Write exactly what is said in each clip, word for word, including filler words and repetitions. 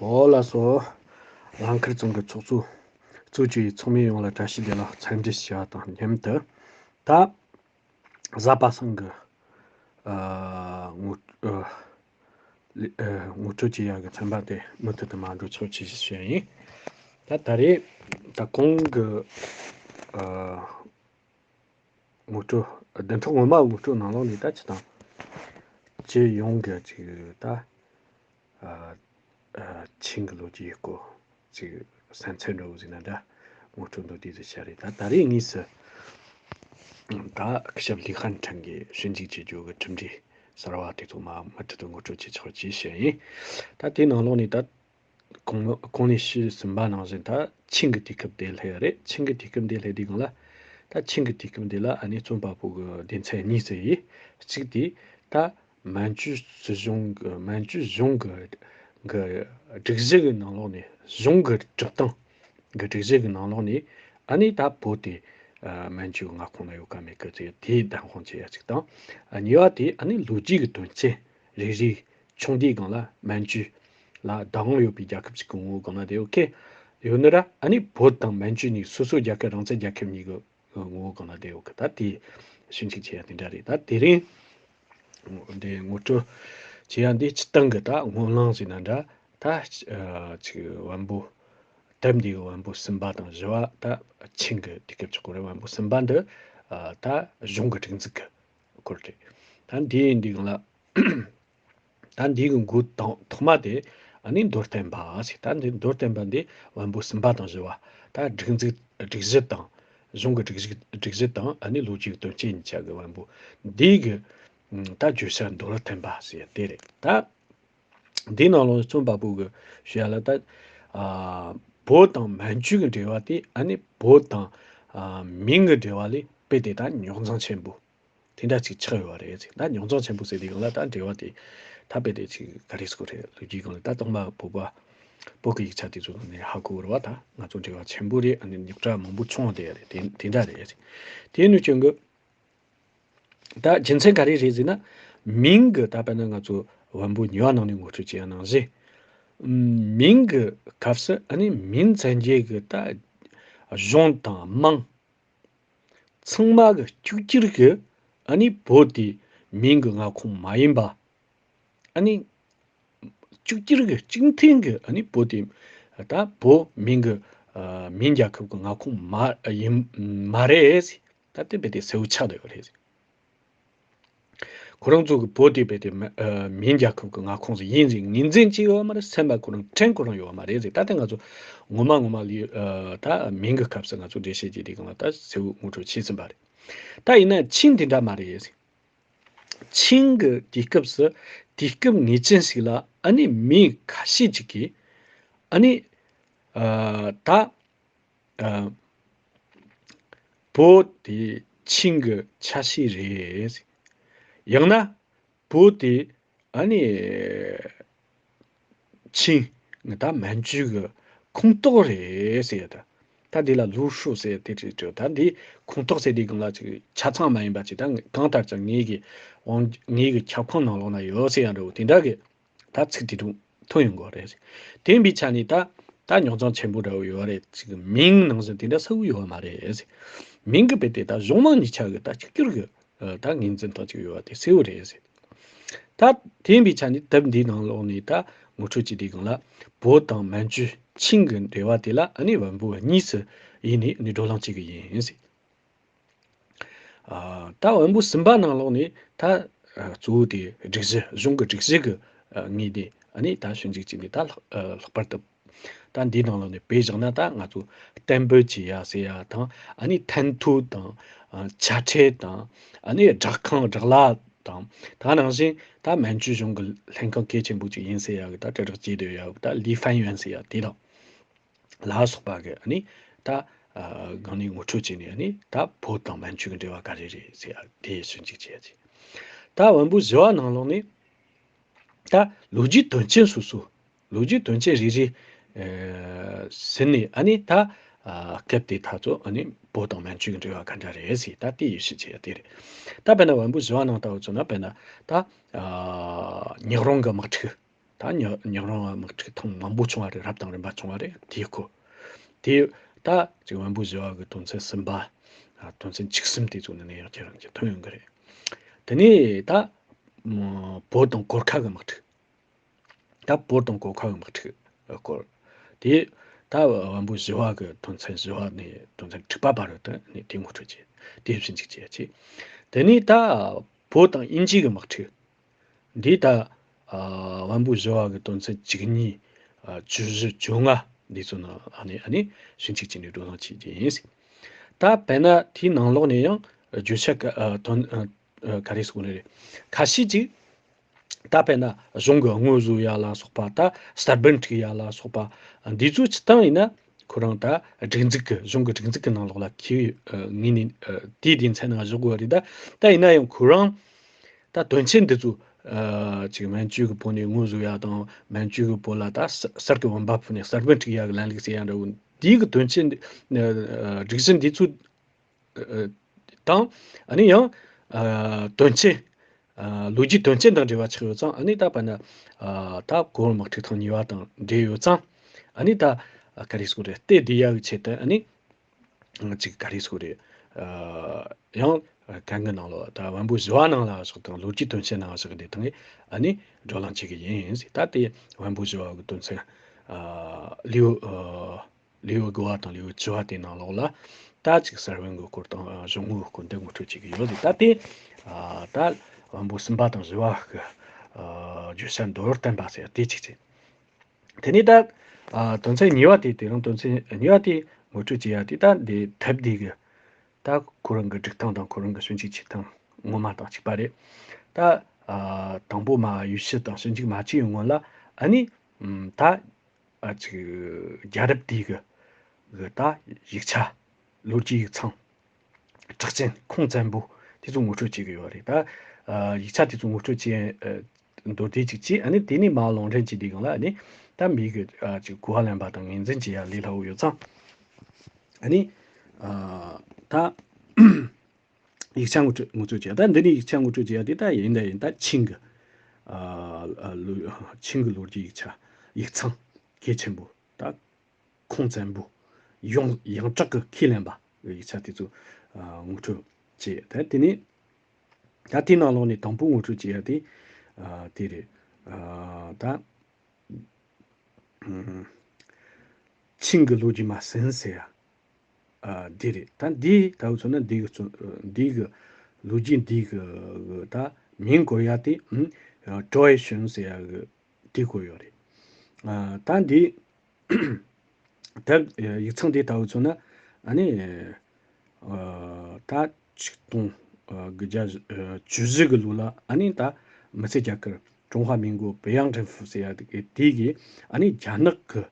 ཨོ་ལགས་སོ། རླངས་འཁོར་ཚང་གི་ཚོགས་གཙོ་གཙོས་ཀྱི་ཚོགས་མི་ཡོངས་ལ་བཀྲ་ཤིས་བདེ་ལེགས་འཚམས་འདྲི་ཞུ་བ་དང་མཉམ་དུ། ད་གཟའ་པ་སངས་ཀྱི་ཨ་ངོ་ཨ་ལི་ཨ་ངོ་སྤྲོད་བྱེད་ཡག་གི་ཚན་པ་དེ་མུ་མཐུད་དུ་མར་འགྲོ་ཆོག་ཅེས་ཞུ་ཡ་ཡིན། ད་ད་རེས་ད་གོང་གི་ཨ་ངོ་སྤྲོད་བདུན་ཕྲག་སྔོན་མ་ངོ་སྤྲོད་ནང་ལོགས་ནས་ད་ཅི་དང་སྤྱི་ཡོངས་ཀྱི་ཅིག་ད་ཨ་ཨ་ཆིང་གི་ལོ་རྒྱུས་སྐོར་ཅིག་གསན་ཚུལ་འདྲ་བོ་ཟིག་ན་འདྲ་ངོ་སྤྲོད་མདོར་བསྡུས་ཟིག་བྱས་རེད། ད་ད་རེས་དངོས་སུ་ད་སྐུ་ཞབས་ལི་ཧན་ཁྲང་གིས་ཞིབ་འཇུག་བྱེད་རྒྱུ་གི་གྲུབ་འབྲས་གསར་བ་དེ་ཚོ་མ་མུ་མཐུད་དུ་ངོ་སྤྲོད་བྱེད་ཆོག་ཅེས་བཤད་ཡིན། ད་དེའི་ནང་ལོགས་ནས་ད་གོང་གོང་ནས་ཞུས་ཟིན་པ་ནང་བཞིན་ད་ཆིང་གི་དུས་སྐབས་དེ་སླེབས་ཡ་རེད། ཆིང་གི་དུས་སྐབས་དེ་སླེབས་དུས་སྒང་ལ། ད་ཆིང་གི་དུས་སྐབས་དེ་ལ་ཨ་ནི་རྩོམ་པ་པོ་གི་སྡེ་ཚན་གཉིས་ཙམ་ཡིན། གཅིག་དེ་ད་མན་ཇུ་སྲིད་གཞུང་གི་མན་ཇུ་གཞུང་གི་གི་སྒྲིག་གཞི་གི་ནང་ལོགས་ནས། གཞུང་གི་སྒྲུབ་སྟངས་གི་སྒྲིག་གཞི་གི་ནང་ལོགས་ནས་ཨ་ནི་ད་བོད་དེ་ཨ་མན་ཇུའི་མངའ་ཁོངས་ན་ཡོད་ག་མེད་ག་ཚེ་དེའི་བདེན་དཔང་བྱེད་ཡ་གཅིག་དང་། ཨ་གཉིས་པ་དེ་ཨ་ནི་ལོ་རྒྱུས་ཀྱི་དོན་རྐྱེན་རེ་རེ་ཆུང་དུས་སྒང་ལ་མན་ཇུ་ལ་བདག་དབང་ཡོད་པའི་རྒྱལ་ཁབ་ཅིག་གི་ངོ་བོ་སྒང་ལ་དེ་ཡོད་ཁེ་ཡོད་ནི་ར། ཨ་ནི་བོད་དང་མན་ཇུ་གཉིས་སོ་སོའི་རྒྱལ་ཁབ། རང་བཙན་རྒྱལ་ཁབ་གཉིས་ཀྱི་ངོ་བོ་སྒང་ལ་དེ་ཡོད་ཁེ། ད་དེ་ཞིབ་འཇུག་བྱེད་ཡ་དེ་འདྲ་རེད། ད་དེ་རིང་འདི་ངོ་སྤྲོད་བྱེད་ཡ་འདི་སྤྱིར་བཏང་གི་ད་སྔོན་གླེང་ཟེར་ན་འདྲ། ད་ཅིག་བམ་པོ་དེབ་འདི་གི་བམ་པོ་གསུམ་པ་དང་བཞི་བ། ད་ཆིང་གི་དུས་སྐབས་ཀྱི་སྐོར་རེད། བམ་པོ་གསུམ་པ་འདི་ད་གཞུང་གི་སྒྲིག་འཛུགས་ཀྱི་སྐོར་རེད། ད་འདི་འདི་གང་ལ། ད་འདི་གི་འགོ་དང་ཐོག་མ་དེ་ཨ་ནི་མདོར་བསྟན་པ་ཟེར། ད་འདི་མདོར་བསྟན་པ་འདི་བམ་པོ་གསུམ་པ་དང་བཞི་བ། ད་སྒྲིག་འཛུགས་སྒྲིག་གཞི་དང་། གཞུང་གི་སྒྲིག་གཞི་སྒྲིག་གཞི་དང་ཨ་ནི་ལོ་རྒྱུས་ཀྱི་དོན་རྐྱེན་གཉིས་ཆ་གི་བམ་པོ་འདི་གི་ད་བརྗོད་བྱ་མདོར་བསྟན་པ་ཟེར་དེ་རེད། ད་འདིའི་ནང་ལོགས་རྩོམ་པ་པོ་གི་ཞུ་ཡ་ལ། ད་ཨ་བོད་དང་མན་ཇུ་གི་འབྲེལ་བ་དེ་ཨ་ནི་བོད་དང་ཨ་མིང་གི་འབྲེལ་བ་ལས་དཔེ་དེ་ད་རྙོག་འཛིང་ཆེན་པོ་དེ་འདྲ་ཅིག་ཆགས་ཡོད་པ་རེད་ཟེར། ད་རྙོག་འཛིང་ཆེན་པོ་ཟེར་དུས་སྒང་ལ་ད་འབྲེལ་བ་དེ་ད་དཔེ་དེ་ཅིག་ག་རེ་ཟེར་དགོས་རེད། ལོ་རྒྱུས་སྒང་ལ་ད་ཐོག་མ་བོད་པ་བོད་ཀྱི་ཡིག་ཆ་དེ་ཚོ་ནས་ཧ་གོ་བ་རེད་བ། ད་ང་ཚོ་འབྲེལ་བ་ཆེན་པོ་རེད། ཨ་ནི་རྙོག་དྲ་མང་པོ་བྱུང་བ་དེ་རེད། དེ་དེ་འདྲ་རེད་ཟེར། དེ་ནས་བྱུང་གི། ད་རྒྱུ་མཚན་ག་རེ་རེད་ཟེར་ན། མིང་གི་ད་དཔེར་ན་ང་ཚོ་བམ་པོ་གཉིས་པ་ནང་ནས་ངོ་སྤྲོད་བྱས་ཡ་ནང་བཞིན། ཨམ་མིང་གི་སྐབས་སུ་ཨ་ནི་མིང་ཚན་བརྒྱད་ཀྱི་ད་གཞུང་དང་དམངས་ཚང་མ་གི་གཅིག་གྱུར་གི་ཨ་ནི་བོད་དེ་མིང་གི་མངའ་ཁོངས་མ་ཡིན་པ། ཨ་ནི་གཅིག་གྱུར་གི་གཅིག་མཐུན་གི་ཨ་ནི་བོད་དེ་ད་བོད་མིང་གི་ཨ་མིང་རྒྱལ་ཁབ་ཀྱི་མངའ་ཁོངས་མ་ཡིན་མ་རེད་ཟེར། ད་དེ་དཔེ་དེ་གསལ་བོ་ཆགས་བསྡད་ཡོད་རེད་ཟེར། ཁོ་རང་ཚོ་གི་བོད་དེ་དཔེ་དེ་མ་ཨ་མིང་རྒྱལ་ཁབ་ཀྱི་མངའ་ཁོངས་ཟིག་ཡིན་ཟེར་ངོས་འཛིན་བྱས་ཡོད་མ་རེད། སེམས་པ་ཁོ་རང་དྲན་ཁོ་རང་ཡོད་མ་རེད་ཟེར། ད་ལྟ་ང་ཚོ་ངོ་མ་ངོ་མ་ལ་ཨ་ད་མིང་གི་སྐབས་སུ་ང་ཚོ་འགྲེལ་བཤད་བྱེད་དུས་སྒང་ལ་ད་གསལ་བོ་ངོ་སྤྲོད་བྱས་ཟིན་པ་རེད། ད་ཡིན་ན་ཆིང་དེ་འདྲ་མ་རེད་ཟེར། ཆིང་གི་དུས་སྐབས་སུ་དུས་སྐབས་ངེས་ཅན་ཞིག་ལ་ཨ་ནི་མི་ཁ་ཤས་ཅིག་གིས་ཨ་ནི་ཨ་ད་ཨ་བོད་དེ་ཆིང་གི་ཆ་ཤས་རེད། ཡང་ན་བོད་དེ་ཨ་ནི་ཆིང་ད་མན་ཇུ་གི་ཁོངས་གཏོགས་རེད་ཟེར་ཡ། ད་ད་འདི་ལ་ལུའུ་ཧྲུའུ་ཟེར་དེ་རེད་འགྲོ། ད་འདི་ཁོངས་གཏོགས་ཟེར་དུས་སྒང་ལ་ཅིག་ཆ་ཚང་མ་ཡིན་པ་ཅིག་ད་གང་ལྟར་ཀྱང་ངེད་ཀྱི་དབང་ངེད་ཀྱི་ཁྱབ་ཁོངས་ནང་ལོགས་ན་ཡོད་ཟེར་ཡ་འདྲ་བོ་དེ་འདྲ་གི་ད་ཚིག་དེ་དུ་ཐོན་ཡོང་གི་རེད། དེ་ཡིན་པའི་ཆ་ནས་ད་ད་རྙོག་འཛིང་ཆེན་པོ་འདྲ་བོ་ཡོད་རེད། ཅིག་མིང་ནང་བཞིན་དེ་འདྲ་གསལ་བོ་ཡོད་མ་རེད། མིང་གི་དཔེ་དེ་ད་གཞུང་དམངས་གཉིས་ཆ་གི་ད་གཅིག་གྱུར་གི་ཨ་ད་ངོས་འཛིན་སྟངས་ཅིག་ཡོད་པ་དེ་གསལ་བོ་རེད་ཟེར། ད་དེ་ཡིན་པའི་ཆ་ནས་དེབ་འདིའི་ནང་ལོགས་ནས་ད་ངོ་སྤྲོད་བྱེད་དུས་སྒང་ལ་བོད་དང་མན་ཇུ་ཆིང་གི་འབྲེལ་བ་དེ་ལ་ཨ་ནི་བམ་པོ་གཉིས་སུ་ཡིན་ནས་ཨ་ནི་བགྲོ་གླེང་བྱེད་ཀྱི་ཡིན་ཟེར། ཨ་ད་བམ་པོ་གསུམ་པ་ནང་ལོགས་ནས་ད་ཨ་གཙོ་བོ་དེ་སྒྲིག་གཞི་གཞུང་གི་སྒྲིག་གཞི་གི་ཨ་ངོས་ནས་ཨ་ནི་ད་ཞིབ་འཇུག་བྱས་ནས་ད་ལྷག་ཨ་ལྷག་པར་དུ། ད་འདིའི་ནང་ལོགས་ནས་དཔེ་བཞག་ན་ད་ང་ཚོ་གཏན་འབེབས་བྱེད་ཡ་ཟེར་ཡ་དང་། ཨ་ནི་མཐུན་ཐོ་དང་། ཨ་ཆ་ཁྲལ་དང་། ཨ་ནི་སྦྲག་ཁང་སྦྲག་གླ་དང་། ད་ནང་བཞིན་ད་མན་ཇུ་གཞུང་གི་ལྷན་ཁང་གལ་ཆེན་པོ་ཅིག་ཡིན་ཟེར་ཡ་གི་ད་དྲིལ་བསྒྲགས་བྱེད་སྡོད་ཡ་གི་ད་ལི་ཧྥན་ཡོན་ཟེར་ཡ་དེ་དང་ལ་སོགས་པ་གི་ཨ་ནི་ད་ཨ་སྒང་ནས་ངོ་སྤྲོད་བྱས་ནས། ཨ་ནི་ད་བོད་དང་མན་ཇུ་གི་འབྲེལ་བ་ག་རེ་རེད་ཟེར་ཡ་དེ་ཞིབ་འཇུག་བྱེད་ཡ་ཅིག་ད་བམ་པོ་བཞི་བ་ནང་ལོགས་ནས་ད་ལོ་རྒྱུས་དོན་རྐྱེན་སོ་སོ། ལོ་རྒྱུས་དོན་རྐྱེན་རེ་རེ་ཨེ་ཟིན་ནས། ཨ་ནི་ད་ཨ་སྐབས་དེ་ད་ཚོ་ཨ་ནི་བོད་དང་མན་ཇུ་གི་འབྲེལ་བ་ག་འདྲ་རེད་ཟེར་ད་དེ་ཡིད་ཆེས་བྱེད་ཡ་དེ་རེད། ད་དཔེར་ན་བམ་པོ་བཞི་བ་ནང་ལྟ་བུ་བྱུང་ན། དཔེར་ན་ད་ཨ་ཉག་རོང་གི་དམག་འཁྲུག་ད་ ད་ཉག་ཉག་རོང་བ་དམག་འཁྲུག་ཐེངས་མང་པོ་བྱུང་བ་རེད། རབ་དང་རིམ་པ་བྱུང་བ་རེད། དེའི་སྐོར། དེ་ད་ཅིག་བམ་པོ་བཞི་བ་གི་དོན་ཚན་གསུམ་པ། ཨ། དོན་ཚན་བཅུ་གསུམ་དེ་ཚོ་ནས་ནས་ཡང་ཁྱེད་རང་ཚོས་ཐོན་ཡོང་གི་རེད། དེ་ནས་ད་ཨ་བོད་དང་གོར་ཁ་གི་དམག་འཁྲུག་ད་བོད་དང་གོར་ཁ་གི་དམག་འཁྲུག་སྐོར། དེ་ད་བམ་པོ་བཞི་བ་གི་དོན་ཚན་བཞི་བ་ནས་དོན་ཚན་དྲུག་པ་བར་དུ་ནས་དེ་ངོ་སྤྲོད་བྱས། དེ་ཞིབ་འཇུག་བྱས་ཅིག་དེ་ནས་ད་བོད་དང་དབྱིན་ཇི་གི་དམག་འཁྲུག་འདི་ད་ཨ་བམ་པོ་བཞི་བ་གི་དོན་ཚན་བཅུ་གཉིས། ཨ་བཅུ་བཞི། བཅོ་ལྔ། འདི་ཚོ་ནང་ཨ་ནི་ཨ་ནི་ཞིབ་འཇུག་བྱས་ནས་བགྲོ་གླེང་བྱེད་རྒྱུ་ཡིན། ད་དཔེར་ན་དེའི་ནང་ལོགས་ནས་ཡང་བརྗོད་བྱ་ག་ཨ་དོན་ཨ་ཨ་ག་རེ་ཟེར་དགོས་ནི་རེད། ཁ་ཤས་ཅིག་ད་དཔེར་ན་གཞུང་གི་དངོས་བཟོ་ཡ་ལ་སོགས་པ། ད་གསར་སྦོམ་སྒྲིག་ཡ་ལ་སོགས་པ། འདི་ཚོ་སྤྱིར་བཏང་ཡིན་ན་ཁོ་རང་ད་སྒྲིག་འཛུགས་ཀྱི་གཞུང་གི་སྒྲིག་འཛུགས་ཀྱི་ནང་ལོགས་ལ་ཁེལ་ངེས་ནས་དེའི་སྡེ་ཚན་ནང་བཞག་དགོས་པ་རེད། ད་ད་ཡིན་ན་ཡང་ཁོ་རང་ད་དོན་ཆེན་འདི་ཚོ་ཨ་ཅིག་མན་ཇུ་གི་བོད་ནས་དངོས་བཟོ་ཡ་དང་། མན་ཇུ་གི་བོད་ལ་ད་གསར་གསར་གྱི་བུམ་པ་ཕུལ་ནས་གསར་སྦོམ་སྒྲིག་ཡ་གི་ལམ་ལུགས་ཟེར་ཡ་འདྲ་བོ། འདིའི་གི་དོན་ཆེན་འདི་ཨ་སྒྲིག་གཞི་འདི་ཚོ་ཨ་དང་། ཨ་ནི་ཡང་ཨ་དོན་ཆེན། ཨ་ལོ་རྒྱུས་དོན་ཆེན་དང་འབྲེལ་བ་ཆགས་ཡོད་ཙང་། ཨ་ནི་ད་དཔེར་ན་ཨ་ད་གོར་དམག་འཁྲུག་ཐེངས་གཉིས་པ་དང་འབྲེལ་ཡོད་ཙང་། ཨ་ནི་ད་ཨ་ག་རེ་ཟེར་དགོས་རེད། གཏད་བསྡད་ཡ་གི་ཆེད་དུ། ཨ་ནི་ཅིག་ག་རེ་ཟེར་དགོས་རེད། ཨ་ཡང་གན་གི་ནང་ལོགས་ད་བམ་པོ་བཞི་བ་ནང་ལ་བཞག་དང་། ལོ་རྒྱུས་དོན་ཆེན་ནང་བཞག་དེ་དང་། ཨ་ནི་བགྲོ་གླེང་བྱེད་གི་ཡིན་ཟེར། ད་དེ་བམ་པོ་བཞི་བ་གི་དོན་ཚན་ཨ་ལེའུ་ཨ་ལེའུ་དགུ་བ་དང་ལེའུ་བཅུ་བ་དེ་ནང་ལོགས་ལ་ད་ཅིག་གསར་བུམ་གི་སྐོར་དང་གཞུང་དངོས་སྐོར་འདི་ངོ་སྤྲོད་བྱེད་ཀྱི་ཡོད་ཟེར། ད་དེ་ཨ་ད་བམ་པོ་གསུམ་པ་དང་བཞི་བ་གི་ཨ་བརྗོད་བྱ་མདོར་བསྟན་པ་ཟེར་དེ་གཅིག་བྱས། དེ་ནས་ད་ཨ་དོན་ཚན་གཉིས་པ་དེ། དེ་རིང་དོན་ཚན་གཉིས་པ་དེ་ངོ་སྤྲོད་བྱེད་ཡ་དེ། ད་འདི་དེབ་འདི་གི་ད་ཁོ་རང་གི་སྒྲིག་སྟངས་དང་ཁོ་རང་གི་ཞིབ་འཇུག་བྱེད་སྟངས་ངོ་མ་དང་གཅིག་པ་རེད། ད་ཨ་དང་པོ་མ་ཡུལ་ཕྱི་དང་ཞིབ་འཇུག་མ་བྱས་པའི་སྔོན་ལ། ཨ་ནི་ཨམ་ད་ཨ་ཅིག་རྒྱལ་རབས་དེའི་གི་གི་ད་ཡིག་ཆ། ལོ་རྒྱུས་ཡིག་ཚང་། གྲགས་ཅན་ཁུངས་བཙན་པོ་དེ་ཚོ་ངོ་སྤྲོད་བྱེད་ཀྱི་ཡོད་རེད། ད་ཨ་ཡིག་ཆ་དེ་ཚོ་ངོ་སྤྲོད་བྱེད་ཨ་མདོར་བསྡུས་ཅིག་བྱས། ཨ་ནི་དེ་ནས་མར་ལུང་འདྲེན་བྱེད་དུས་སྒང་ལ། ཨ་ནི་ད་མི་གི་ཨ་ཅིག་གོ་བ་ལེན་པ་དང་ངོས་འཛིན་བྱེད་ཡ་ལས་སླ་བོ་ཡོད་ཙང་། ཨ་ནི་ཨ་ད་ཡིག་ཆ་ངོ་སྤྲོད་ངོ་སྤྲོད་བྱེད་ཡ། ད་འདི་ནས་ཡིག་ཆ་ངོ་སྤྲོད་བྱེད་ཡ་དེ་ད་ཡིན་ད་ཡིན། ད་ཆིང་གི་ཨ་ཨ་ལོ་ཆིང་གི་ལོ་རྒྱུས་ཡིག་ཆ་ཡིག་ཚང་གལ་ཆེན་པོ། ད་ཁུངས་བཙན་པོ། ཡང་ཡང་དྲག་གི་ཁས་ལེན་པ་ཡིག་ཆ་དེ་ཚོ་ཨ་ངོ་སྤྲོད་བྱས། ད་དེ་ནས་ད་དེའི་ནང་ལོགས་ནས་དང་པོ་ངོ་སྤྲོད་བྱེད་ཡ་དེ་ཨ་དེ་རེད། ཨ་ད་ཨམ་ཆིང་གི་ལོ་རྒྱུས་མ་ཟིན་ཟེར་ཡ་ཨ་དེ་རེད། ད་འདི་ད་འུ་ཚོ་ན་འདི་གི་ཚོ་འདི་གི་ལོ་རྒྱུས་འདི་གི་ད་མིང་བཀོད་ཡ་དེ་ཨམ་ཀྲོའེ་ཤུན་ཟེར་ཡ་གི་དེ་བཀོད་ཡོད་རེད། ཨ་ད་འདི་ད་ཡིག་ཚང་དེ་ལྟ་བུ་མཚོན་ན། ཨ་ནི་ཨ་ད་ཆིག་སྟོང་ཨ་དགུ་བརྒྱ་ཨ་བཅུ་བཞི་གི་ལོ་ལ། ཨ་ནི་ད་མི་སེར་རྒྱ་གར་ཀྲུང་ཧྭ་མིན་གོ་北洋政府ཟེར་ཡ་དེ་གི་དེ་གི་ཨ་ནི་རྒྱ་ནག་གི་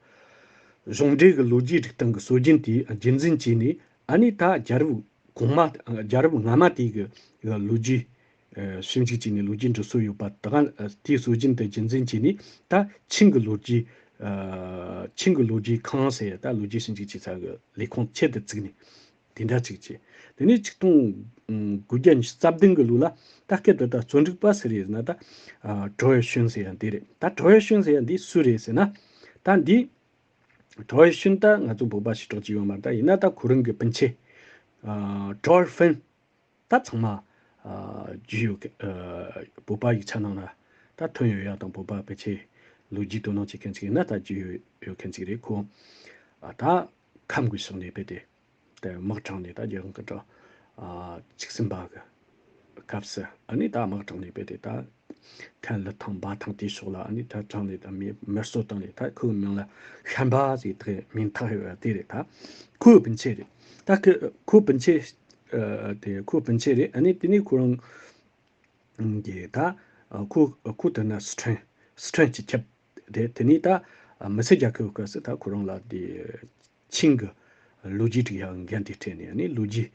གཞུང་འབྲེལ་གི་ལོ་རྒྱུས་སྒྲིག་སྟངས་གི་སྲོལ་རྒྱུན་དེ་རྒྱུན་འཛིན་བྱས་ནས། ཨ་ནི་ད་རྒྱལ་རབས་གོང་མ་རྒྱལ་རབས་སྔ་མ་དེ་གི་ལོ་རྒྱུས་ཨ་ཞིབ་འཇུག་བྱས་ནས་ལོ་རྒྱུས་འབྲི་སྲོལ་ཡོད་པ་དེ་ག་ཨ་དེའི་སྲོལ་རྒྱུན་དེ་རྒྱུན་འཛིན་བྱས་ནས། ད་ཆིང་གི་ལོ་རྒྱུས་ཨ་ཆིང་གི་ལོ་རྒྱུས་ཁང་ཟེར་ད་ལོ་རྒྱུས་ཞིབ་འཇུག་བྱེད་ས་གི་ལས་ཁུངས་ཆེད་དུ་བཙུགས་ནས་དེ་འདྲ་ཅིག་བྱས། དེ་ནས་ཆིག་སྟོང་དགུ་བརྒྱ་ཉི་ཤུ་རྩ་བདུན་གི་ལོ་ལ། ད་སྐད་དུ་ད་རྩོམ་སྒྲིག་པ་སུ་རེད་ཟེར་ན། ད་ཨ་ཀྲོའེ་ཤུན་ཟེར་ཡ་འདི་རེད། ད་ཀྲོའེ་ཤུན་ཟེར་ཡ་འདི་སུ་རེད་ཟེར་ན། ད་འདི་ཀྲོའེ་ཤུན་ད་ང་ཚོ་བོད་པ་ཞེ་དྲག་ཅིག་ཡོད་མ་རེད། ད་ཡིན་ན་ད་ཁོ་རང་གི་སྤུན་མཆེད་ཨ་ཀྲོའེ་ཧྥིན་ད་ཚང་མ་ཨ་རྒྱུས་ཡོད་མཁན། ཨ་བོད་པ་ཡིག་ཆ་ནང་ན་ད་ཐོན་ཡོད་ཡ་དང་། བོད་པ་ཕལ་ཆེར་ལོ་རྒྱུས་དོ་སྣང་བྱེད་མཁན་ཅིག་ཡིན་ན་ད་རྒྱུས་ཡོད་ཡོད་མཁན་ཅིག་རེད། ཁོ་ཨ་ད་ཁམས་ཀྱི་ཕྱོགས་ནས་ཕེབས་ཏེ། དེ་དམག་དྲངས་ནས། ད་རྒྱལ་ཡོངས་སྐད་གྲགས་ཨ་བཅུ་གསུམ་པ་གི་སྐབས་སུ། ཨ་ནི་ད་དམག་དྲངས་ནས་ཕེབས་ཏེ། ད་མཁན་ཀླུ་ཐང་འབའ་ཐང་དེའི་ཕྱོགས་ལ་ཨ་ནི་ད་དྲངས་ནས་ད་མི་མེར་སྲོག་བཏང་ནས། ད་ཁོའི་མིང་ལ་ཤན་པ་ཟེར་དེ་མིང་བཏགས་ཡོད་པ་དེ་རེད། ད་ཁོའི་སྤུན་མཆེད་རེད། ད་ཁོ་ཁོའི་སྤུན་མཆེད་ཨ་དེ་ཁོའི་སྤུན་མཆེད་རེད། ཨ་ནི་དེ་ནས་ཁོ་རང་གི་ད་ཨ་ཁོ་ཁོ་དེ་ན་སི་ཁྲོན་སི་ཁྲོན་སྤྱི་ཁྱབ་རེད། དེ་ནས་ད་ཨ་མི་སེར་རྒྱ་ཁབ་སྐབས་སུ་ད་ཁོ་རང་ལ་དེ་ཆིང་གི་ལོ་རྒྱུས་སྒྲིག་ཡག་འགན་དེ་སྤྲད་ནས། ཨ་ནི་ལོ་རྒྱུས་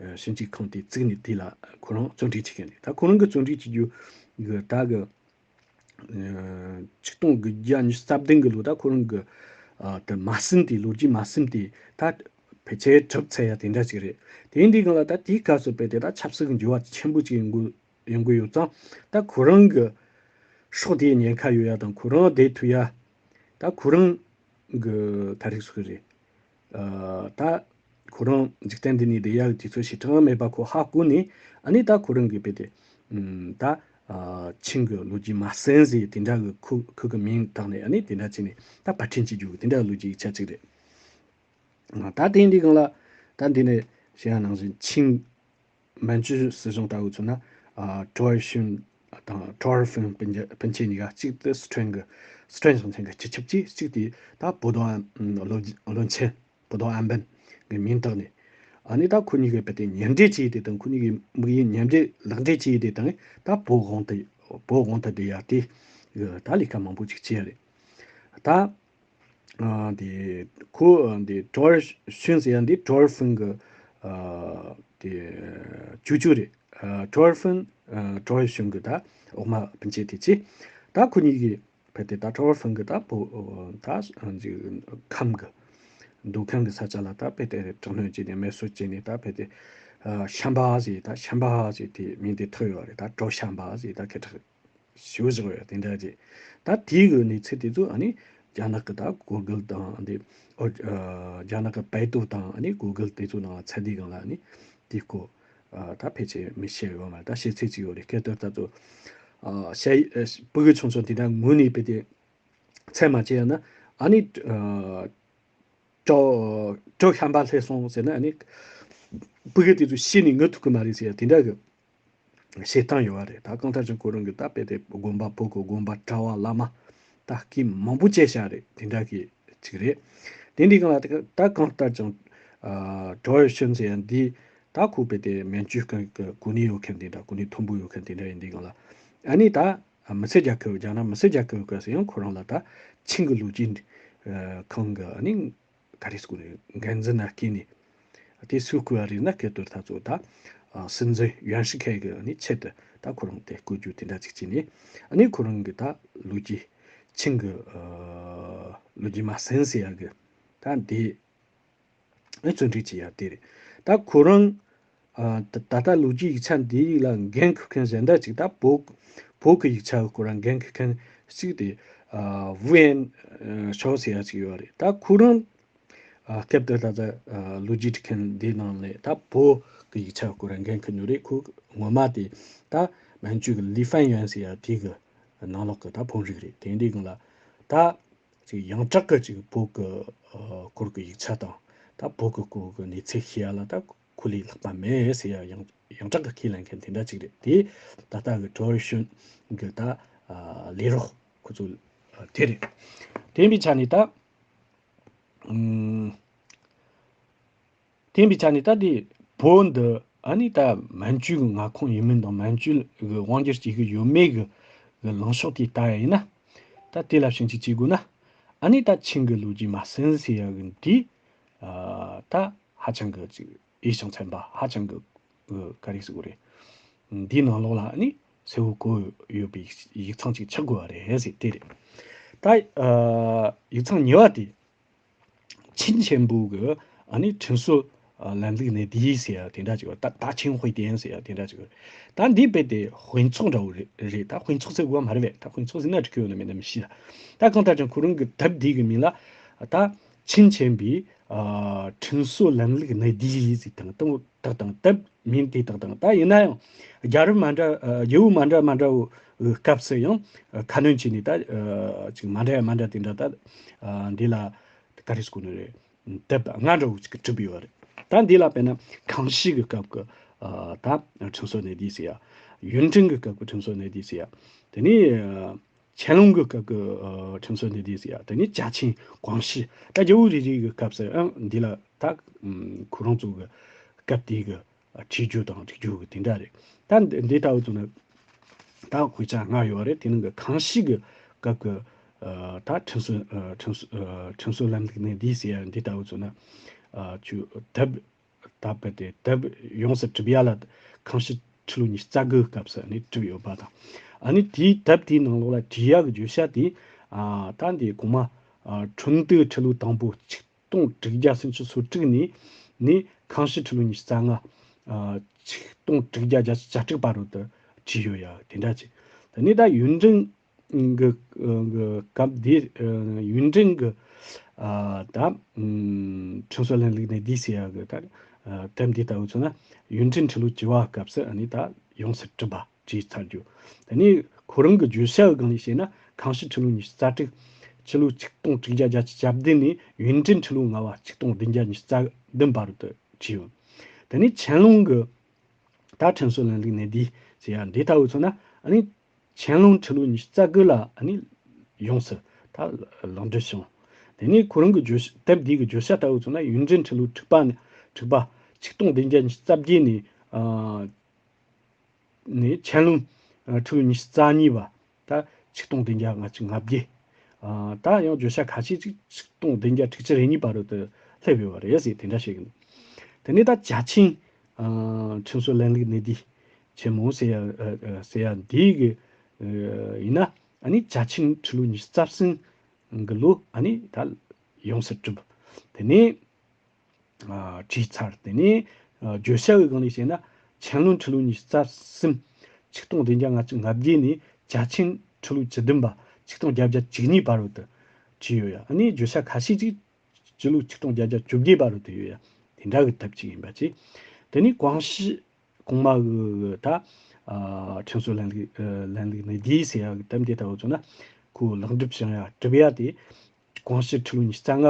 ཨ་ཞིབ་འཇུག་ཁང་དེ་བཙུགས་ནས་དེ་ལ་ཁོ་རང་བརྩོན་འགྲུས་བྱེད་མཁན་རེད། ད་ཁོ་རང་གི་བརྩོན་འགྲུས་བྱེད་རྒྱུ་གི་ད་གི་ཨ་ཆིག་སྟོང་དགུ་བརྒྱ་ཉི་ཤུ་རྩ་བདུན་གི་ལོ། ད་ཁོ་རང་གི་ཨ་དེ་མ་ཟིན་དེ། ལོ་རྒྱུས་མ་ཟིན་དེ་ད་ཕལ་ཆེར་གྲུབ་ཚར་ཡ་དེ་འདྲ་ཅིག་རེད། དེ་འདི་སྒང་ལ་ད་དེའི་སྐབས་སུ་དཔེ་དེ་ད་ཆབ་སྲིད་ཀྱི་འགྱུར་བ་ཆེན་པོ་ཅིག་ཡོང་གི་ཡོང་གི་ཡོད་ཙང་། ད་ཁོ་རང་གི་ སྲོག་དེའི་ཉེན་ཁ་ཡོད་ཡ་དང་ཁོ་རང་བསྡད་ཐུབ་ཡ། ད་ཁོ་རང་གི་ག་རེ་ཟེར་དགོས་རེད། ཨ། ད་ཁོ་རང་འཇིག་རྟེན་འདི་ནས་བསྡད་ཡག་གི་དུས་ཚོད་ཞིག་གྲངས་མེད་པ་ཁོ་ཧ་གོ་ནས། ཨ་ནི་ད་ཁོ་རང་གི་དཔེ་དེ། ཨམ། ད། ཨ། ཆིང་གི་ལོ་རྒྱུས་མ་ཟིན་ཟེར་དེ་འདྲ་གི་ཁོ་ཁོ་གི་མིང་བཏགས་ནས། ཨ་ནི་དེ་འདྲ་བྱས་ནས་ད་པར་སྐྲུན་བྱེད་རྒྱུ་གི་དེ་འདྲ་ལོ་རྒྱུས་ཡིག་ཆ་གཅིག་རེད། ད་དེ་འདི་སྒང་ལ་ད་འདི་ནས་བཤད་ཡ་ནང་བཞིན་ཆིང་མན་ཇུ་སྲིད་གཞུང་ལྟ་བུ་མཚོན་ན། ཨ། ཀྲོའུ་ཞུན་དང་ཀྲོའུ་ཧྥུན་སྤུན་མཆེད་སྤུན་མཆེད་གཉིས་ཀ། གཅིག་དེ་སི་ཁྲོན་གི་སི་ཁྲོན་ཞིང་ཆེན་གི་སྤྱི་ཁྱབ་ཅིག་གཅིག་དེ་ད་བོ་དོ་ཨན་བློན་བློན་ཆེན་བོ་དོ་ཨན་པན་གི་མིང་བཏགས་ནས། ཨ་ནི་ད་ཁོ་གཉིས་ཀས་དཔེ་དེ་མཉམ་འབྲེལ་བྱས་ཏེ་དང་། ཁོ་གཉིས་ཀྱི་དམིགས་ཡུལ་མཉམ་འབྲེལ་ལག་འབྲེལ་བྱས་ཏེ་དང་། ད་བོད་དབང་དུ་བོད་དབང་དུ་བསྡུ་ཡ་དེ་ད་ལས་ཀ་མང་པོ་ཅིག་བྱས་རེད། ད། ཨ། དེ་ཁོ་འདི་ཀྲོའུ་ཞུན་ཟེར་ཡ་འདི་ཀྲོའུ་ཧྥུན་གི། ཨ། དེ་ཅུ་ཅུ་རེད། ཨ། ཀྲོའུ་ཧྥུན། ཨ། ཀྲོའུ་ཞུན་གི་ད་འོག་མ་སྤུན་མཆེད་དེ་བྱས། ད་ཁོ་གཉིས་ཀྱི་དཔེ་དེ་ད་ཀྲོའུ་ཧྥུན་གི་ད་བོ་ད་ཁམས་གི་མདོ་ཁམས་གི་ས་ཆ་ལ་ད་དཔེ་དེ་དྲག་གནོན་བྱས་ནས་མེ་གསོད་བྱས་ནས། ད་དཔེ་དེ། ཨ། ཤམ་པ་ཟེར། ད་ཤམ་པ་ཟེར་དེ་མིང་དེ་ཐོགས་ཡོད་རེད། ད་ཀྲོའུ་ཤམ་པ་ཟེར། ད་སྐད་གྲགས་ཞེ་པོ་ཅིག་ཡོད་དེ་འདྲ་ཅིག་ད་དེའི་གི་གནས་ཚུལ་དེ་ཚོ་ཨ་ནི་རྒྱ་ནག་གི་ད་གུ་གུལ་དང་། འདི། ཨོ། ཨ། རྒྱ་ནག་གི་པའེ་ཏུའུ་དང་ཨ་ནི་གུ་གུལ་དེ་ཚོ་ནང་ལ་ཚད་ལྡན་སྒང་ལ་ཨ་ནི་དེའི་སྐོར། ཨ། ད་ཕལ་ཆེར་མི་ཤེས་ཡོད་མ་རེད། ད་ཤེས་ཚད་ཅིག་ཡོད་རེད། སྐད་དོད་ད་ཚོ། ཨ། ཤ་ཡི། ཨ། སྤུ་གུ་ཆུང་ཆུང་དེ་འདྲ་ངུ་ནས་དཔེ་དེ་ཚད་མ་བཅད་ཡ་ན། ཨ་ནི། ཨ། ཀྲོའུ་ཀྲོའུ་ཤམ་པ་སླེབས་སོང་ཟེར་ན། ཨ་ནི་སྤུ་གུ་དེ་ཚོ་ཤི་ནས་ངུ་ཐུབ་གི་མ་རེད་ཟེར་ཡ་དེ་འདྲ་གི་བཤད་སྟངས་ཡོད་པ་རེད། ད་གང་ལྟར་ཀྱང་ཁོ་རང་གི་ད་དཔེ་དེ་དགོན་པ། བོད་ཀྱི་དགོན་པ་གྲྭ་བ་བླ་མ་ད་སྐད་མང་པོ་བཅད་བཞག་རེད། དེ་འདྲ་གི་ཅིག་རེད། དེ་འདི་སྒང་ལ་ད་གང་ལྟར་ཀྱང་། ཨ། ཀྲོའུ་ཞུན་ཟེར་ཡ་འདི་ད་ཁོ་དཔེ་དེ་མན་ཇུ་སྒང་གི་གོ་གནས་ཡོད་མཁན་དེ་འདྲ། གོ་གནས་མཐོན་པོ་ཡོད་མཁན་དེ་འདྲ་ཡིན། དེ་སྒང་ལ་ཨ་ནི་ད་མི་སེར་རྒྱ་སྐད། རྒྱ་ནག་མི་སེར་རྒྱ་སྐད་སྐབས་སུ་ཡང་ཁོ་རང་ལ་ད་ཆིང་གི་ལོ་རྒྱུས། ཨ། ཁང་གི་ཨ་ནི་ག་རེ་ཟེར་དགོས་རེད། འགན་འཛིན་ན་བསྐོས་ནས། དེ་སུས་བསྐོས་པ་རེད་ན། སྐད་དོད་ད་ཚོ་ད། ཨ། སྲིད་འཛིན་ཡོན་ཧྲི་ཁའེ་གི་ཨ་ནི་ཆེད་དུ་ད་ཁོ་རང་དེ་བསྐོ་རྒྱུ་དེ་འདྲ་ཅིག་བྱས་ནས། ཨ་ནི་ཁོ་རང་གི་ད་ལོ་རྒྱུས་ཆིང་གི། ཨ། ལོ་རྒྱུས་མ་ཟིན་ཟེར་ཡ་གི་ད་འདི་ཨ་བརྩོན་འགྲུས་བྱེད་ཡ་དེ་རེད། ད་ཁོ་རང་། ཨ། ད་ད་ལྟ་ལོ་རྒྱུས་ཡིག་ཆ་འདི་ལ་འགན་འཁུར་མཁན་གཞན་དག་ཅིག་ད་བོད་བོད་ཀྱི་ཡིག་ཆ་སྐོར་ལ་འགན་འཁུར་མཁན་ཅིག་དེ། ཨ། ཝུའུ་ཨེན་ཞའོ་ཟེར་ཡ་ཅིག་ཡོད་རེད། ད་ཁོ་རང་། ཨ། སྐབས་དེར་ད་ལྟ། ཨ། ལོ་རྒྱུས་འབྲི་མཁན་འདིའི་ནང་ནས་ད་བོད་ཀྱི་ཡིག་ཆ་སྐོར་ལ་འགན་འཁུར་མྱོང་རེད། ཁོ་ངོ་མ་དེ་ད་མན་ཇུ་གི་ལི་ཧྥན་ཡོན་ཟེར་ཡ་དེ་གི་ནང་ལོགས་ཀྱི་ད་ཕུང་རིགས་རེད། དེ་འདྲའི་སྒང་ལ་ད་ཅིག་ཡོངས་གྲགས་ཀྱི་ཅིག་བོད་ཀྱི། ཨ། སྐོར་གྱི་ཡིག་ཆ་དང་། ད་བོད་ཀྱི་སྐོར་གྱི་གནས་ཚུལ་ཤེས་ཡ་ལ་ད་ཁོ་ལས་ལྷག་པ་མེད་ཟེར་ཡ་ཡང་ཡོངས་གྲགས་ཀྱི་ཁས་ལེན་མཁན་དེ་འདྲ་ཅིག་རེད། དེ་ད་ལྟ་གི་ཀྲོའུ་ཞུན་གྱི་ད། ཨ། ལས་རོགས་ཁོ་ཚོ། ཨ། དེ་རེད། དེ་ཡིན་པའི་ཆ་ནས་ད། ཨུམ། དེ་ཡིན་པའི་ཆ་ནས་ད་དེ་བོད་འདི་ཨ་ནི་ད་མན་ཇུའི་མངའ་ཁོངས་ཡིན་མིན་དང་། མན་ཇུ་གི་དབང་སྒྱུར་བྱེད་ཀྱི་ཡོད་མེད་གི་གི་ལངས་ཕྱོགས་དེ་ལྟ་ཡ་ཡིན་ན། ད་དེ་ལ་ཕྱིན་ཅི་བྱེད་དགོས་ན། ཨ་ནི་ད་ཆིང་གི་ལོ་རྒྱུས་མ་ཟིན་ཟེར་ཡ་གི་འདི། ཨ། ད་ཧ་ཅང་གི་ཅིག་འོས་ཤིང་འཚམ་པ། ཧ་ཅང་གི་ག་རེ་ཟེར་དགོས་རེད། འདིའི་ནང་ལོགས་ལ་ཨ་ནི་གསལ་བོ་བཀོད་ཡོད་པའི་ཡིག་ཚང་ཅིག་ཆགས་དགོས་པ་རེད་ཟེར། དེ་རེད། ད། ཨ། ཡིག་ཚང་གཉིས་པ་དེ། ཆིན་ཆེན་པོ་གི་ཨ་ནི་ཁྲིམས་སྲོལ། ཨ། ལམ་ལུགས་གནས་བསྡུས་ཟེར་ཡ་དེ་འདྲ་ཅིག་ཡོད། ད་ད་ཆིང་ཧུའེ་ཏེན་ཟེར་ཡ་དེ་འདྲ་ཅིག་ཡོད། ད་འདི་དཔེ་དེ་དཔེ་ཚོགས་འདྲ་བོ་རེད། རེད། ད་དཔེ་ཚོགས་ཟེར་དགོས་མ་རེད་པས། ད་དཔེ་ཚོགས་ཟེར་ན་འགྲིག་གི་ཡོད་ན་མེད་ན་མི་ཤེས་ལ། ད་གང་ལྟར་ཀྱང་ཁོ་རང་གི་དེབ་འདི་གི་མིང་ལ་ད་ཆིན་ཆེན་པོའི། ཨ། ཁྲིམས་སྲོལ་ལམ་ལུགས་གནས་བསྡུས་ཟེར་དང་དང་དག་དང་། དེབ་མིང་དེ་དག་དང་། ད་ཡིན་ན་ཡང་རྒྱལ་རབས་མ་འདྲ། ཨ། རྒྱལ་པོ་མ་འདྲ་མ་འདྲ་བོ་སྐབས་སུ་ཡང་ཁ་སྣོན་བྱས་ནས། ད་ཅིག་མ་འདྲ་ཡ་མ་འདྲ་དེ་འདྲ། ད་འདི་ལ་ག་རེ་ཟེར་དགོས་ནི་རེད། དེབ་ལྔ་འདྲ་བོ་ཅིག་གྲུབ་ཡོད་རེད། ད་འདི་ལ་དཔེར་ན་ཁང་ཤིས་ཀྱི་སྐབས་ཀྱི། ཨ། ད་ཁྲིམས་སྲོལ་གནས་བསྡུས་ཟེར་ཡ། ཡུན་ཀྲེང་གི་སྐབས་ཀྱི་ཁྲིམས་སྲོལ་གནས་བསྡུས་ཟེར་ཡ། དེ་ནས། ཨ། ཆན་ལུང་གི་སྐབས་ཀྱི། ཨ། ཁྲིམས་སྲོལ་གནས་བསྡུས་ཟེར་ཡ། དེ་ནས་ཅཱ་ཆིང་ཀོང་ཤིས། ད་རྒྱལ་པོ་རེ་རེ་གི་སྐབས་སུ་ཡང་འདི་ལ་ད་ཁོ་རང་ཚོ་གི་སྐབས་དེ་གི་བྲིས་རྒྱུ་དང་བསྒྲིགས་རྒྱུ་གི་དེ་འདྲ་རེད། ད་འདི་ལྟ་བུ་ཚོ་ནི་ད་དཔེ་ཆ་ལྔ་ཡོད་རེད། དེ་ནང་གི་ཁང་ཤིས་ཀྱི་སྐབས་ཀྱི། ཨ། ད་ཁྲིམས་སྲོལ། ཨ། ཁྲིམས་སྲོལ། ཨ། ཁྲིམས་སྲོལ་ལམ་ལུགས་གནས་བསྡུས་ཟེར་ཡ་འདི་ལྟ་བུ་ཚོ་ནི། ཨ། ཆུ་དེབ་ད་དཔེ་དེ་དེབ་ཡོངས་སུ་གྲུབ་ཡ་ལ་ཁང་ཤིས་ཁྲི་ལོ་ཉི་ཤུ་རྩ་དགུ་སྐབས་སུ་ནི་གྲུབ་ཡོད་པ་དང་། ཨ་ནི་དེའི་དེབ་དེའི་ནང་ལོགས་ལ་བྲིས་ཡ་གི་བརྗོད་བྱ་དེ། ཨ། ད་འདི་གོང་མ། ཨ། ཁྲུང་ཏུའུ་ཁྲི་ལོ་དང་པོ་ཆིག་སྟོང་དྲུག་བརྒྱ་སུམ་ཅུ་སོ་དྲུག་ནས་ནི་ཁང་ཤིས་ཁྲི་ལོ་ཉི་ཤུ་རྩ་ལྔ། ཨ། ཆིག་སྟོང་དྲུག་བརྒྱ་བརྒྱད་ཅུ་གྱ་དྲུག་བར་དུ་བྲིས་ཡོད་ཡ་དེ་འདྲ་ཅིག་དེ་ནས་ད་ཡུན་ཀྲེང་ གི་གི་སྐབས་འདི་ཡུན་ཀྲེང་གི་ད་ཁྲིམས་སྲོལ་ལྷན་ལུགས་གནས་བསྡུས་ཟེར་ཡ་གི་ད་དེབ་འདི་ལྟ་བུ་མཚོན་ན་ཡུན་ཀྲེང་ཁྲི་ལོ་བཅུ་བ་སྐབས་སུ་ཨ་ནི་ད་ཡོངས་སུ་གྲུབ་པ་བྲིས་ཚར་རྒྱུ། དེ་ནས་ཁོ་རང་གི་བརྗོད་བྱ་གི་སྒང་ནས་བཤད་ན་ཁོང་ཞི་ཁྲི་ལོ་ཉི་ཤུ་རྩ་དྲུག་ཕྱི་ལོ་ཆིག་སྟོང་དྲུག་བརྒྱ་བརྒྱད་ཅུ་གྱ་བདུན་ནས་ཡུན་ཀྲེང་ཁྲི་ལོ་ལྔ་བ་ཆིག་སྟོང་བདུན་བརྒྱ་ཉི་ཤུ་རྩ་བདུན་བར་དུ་བྲིས་ཡོད། དེ་ནས་ཆན་ལུང་གི་ད་ཁྲིམས་སྲོལ་ལྷན་ལུགས་གནས་བསྡུས་ཟེར་ཡ་འདི་ལྟ་བུ་མཚོན་ན་ཨ་ནི་ཆན་ལུང་ཁྲི་ལོ་ཉི་ཤུ་རྩ་དགུ་ལ་ཨ་ནི་ཡོངས་སུ་ད་ལེགས་འགྲུབ་བྱུང་། དེ་ནས་ཁོ་རང་གི་བརྗོད་བྱ་དེབ་འདི་གི་བརྗོད་བྱ་ལྟ་བུ་མཚོན་ན་ཡུན་ཀྲེང་ཁྲི་ལོ་དྲུག་པ་ནས་དྲུག་པ་ཆིག་སྟོང་བདུན་བརྒྱ་ཉི་ཤུ་རྩ་བརྒྱད་ནས་ཨ་ནས་ཆན་ལུང་ཁྲི་ལོ་ཉི་ཤུ་རྩ་གཉིས་པ་ད་ཆིག་སྟོང་བདུན་བརྒྱ་ལྔ་བཅུ་ང་བརྒྱད། ཨ་ད་ཡང་བརྗོད་བྱ་ཁ་ཤས་ཅིག་ཆིག་སྟོང་བདུན་བརྒྱ་དྲུག་ཅུ་རེ་གཉིས་བར་དུ་སླེབས་ཡོད་པ་རེད་ཟེར་དེ་འདྲ་བཤད་ཀྱི་འདུག་དེ་ནས་ད་ཅཱ་ཆིང་ཁྲིམས་སྲོལ་ལྷན་ལུགས་གནས་བསྡུས་ཆེན་མོ་ཟེར་ཡ་ཟེར་ཡ་འདི་གི་ཡིན་ན་ཨ་ནི་ཅཱ་ཆིང་ཁྲི་ལོ་ཉི་ཤུ་རྩ་གསུམ་གི་ལོ་ཨ་ནི་ད་ཡོངས་སུ་གྲུབ། དེ་ནས་བྲིས་ཚར། དེ་ནས་བརྗོད་བྱ་གི་སྒང་ནས་བཤད་ན་ཆན་ལུང་ཁྲི་ལོ་ཉི་ཤུ་རྩ་གསུམ་ཆིག་སྟོང་བདུན་བརྒྱ་ལྔ་བཅུ་ང་བརྒྱད་ནས་ཅཱ་ཆིང་ཁྲི་ལོ་བཅུ་བདུན་པ་ཆིག་སྟོང་བརྒྱད་བརྒྱ་བཅུ་གཉིས་བར་དུ་བྲིས་ཡོད་ཡ། ཨ་ནི་བརྗོད་བྱ་ཁ་ཤས་ཅིག་སྤྱི་ལོ་ཆིག་སྟོང་བརྒྱད་བརྒྱ་བཅོ་བརྒྱད་བར་དུ་ཡོད་ཡ། དེ་འདྲ་གི་དེབ་ཅིག་ཡིན་པ་ཅིག་དེ་ནས་ཀོང་ཞི་གོང་མ་གི་ད་ཁྲིམས་སྲོལ་ལྷན་ལུགས་ལྷན་ལུགས་གནས་བསྡུས་ཟེར་ཡ་གི་དེབ་འདི་ལྟ་བུ་མཚོན་ན་ཁོ་ལེགས་འགྲུབ་བྱུང་ཡ་གྲུབ་ཡ་དེ། ཀོང་ཞི་ཁྲི་ལོ་ཉི་ཤུ་རྩ་ལྔ་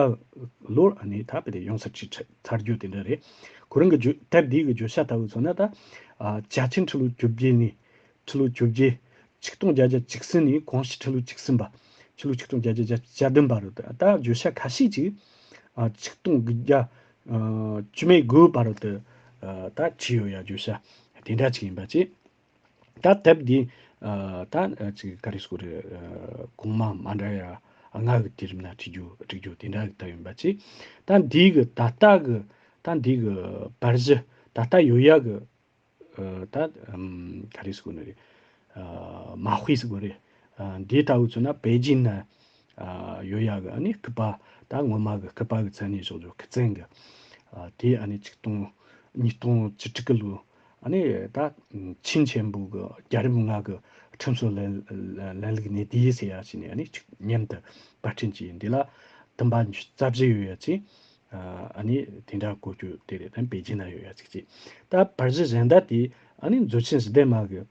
ལོར་ཨ་ནི་ད་བོད་དེ་ཡོངས་སུ་གྲུབ་ཚར་རྒྱུ་དེ་འདྲ་རེད། ཁོ་རང་གི་བརྗོད་དེབ་འདི་གི་བརྗོད་བྱ་ལྟ་བུ་མཚོན་ན་ད་ཨ་ཅཱ་ཆིང་ཁྲི་ལོ་བཅོ་བརྒྱད་ནས་ཁྲི་ལོ་བཅོ་བརྒྱད་ཆིག་སྟོང་བརྒྱད་བརྒྱ་བཅུ་གསུམ་ནས་ཀོང་ཞི་ཁྲི་ལོ་བཅུ་གསུམ་པ་ཕྱི་ལོ་ཆིག་སྟོང་བརྒྱད་བརྒྱ་བརྒྱད་ཅུ་གྱ་བདུན་བར་དུ་ད་བརྗོད་བྱ་ཁ་ཤས་ཅིག་ཨ་ཆིག་སྟོང་དགུ་བརྒྱ་ཨ་བཅུ་མེད་དགུ་བར་དུ་ཨ་ད་བྲིས་ཡོད་ཡ། བརྗོད་བྱ་དེ་འདྲ་ཅིག་ཡིན་པ་ཅིག་ད་དེབ་འདི་ཨ་ད་ཨ་ཅིག་ག་རེ་ཟེར་དགོས་རེད། ཨ་གོང་མ་མ་འདྲ་ཡ་ལྔ་གི་དུས་རིམ་ན་བྲིས་རྒྱུ་བྲིས་རྒྱུ་དེ་འདྲ་གི་དེབ་ཡིན་པ་ཅིག་ད་འདི་གི་ད་ལྟ་གི་ད་འདི་གི་པར་གཞི་ད་ལྟ་ཡོད་ཡ་གི་ཨ་ད་ཨམ་ག་རེ་ཟེར་དགོས་ནི་རེད། ཨ་མ་དཔེ་ཟེར་དགོས་རེད། ཨ་འདི་ལྟ་བུ་མཚོན་ན་པེ་ཅིན་ན་ཨ་ཡོད་ཡ་གི་ཨ་ནི་སྐུད་པ་ད་སྔོན་མ་གི་སྐུད་པ་གི་མཚན་ནས་བཞག་རྒྱུ་ཁུ་ཙན་གི་ཨ་དེ་ཨ་ནི་ཆིག་སྟོང་ཉིས་སྟོང་བཅུ་དྲུག་གི་ལོ། ཨ་ནི་ད་ཆིན་ཆེན་པོ་གི་རྒྱལ་རབས་ལྔ་གི་ཁྲིམས་སྲོལ་ལྷན་ལྷན་ལུགས་གནས་བསྡུས་ཟེར་ཡ་ཞིག་ནས་ཨ་ནི་ཆིག་མཉམ་དུ་པར་སྐྲུན་བྱས་ཡིན། འདི་ལ་བདུན་པ་ཉི་ཤུ་རྩ་བཞི་ཡོད་ཡ་ཅིག་ཨ་ནི་དེ་འདྲ་གོ་རྒྱུ་དེ་རེད། ད་པེ་ཅིན་ན་ཡོད་ཡ་ཅིག་ཅིག་ད་པར་གཞི་གཞན་དག་དེ་ཨ་ནི་མཛོད་ཆེན་ཞི་བདེ་མ་གི་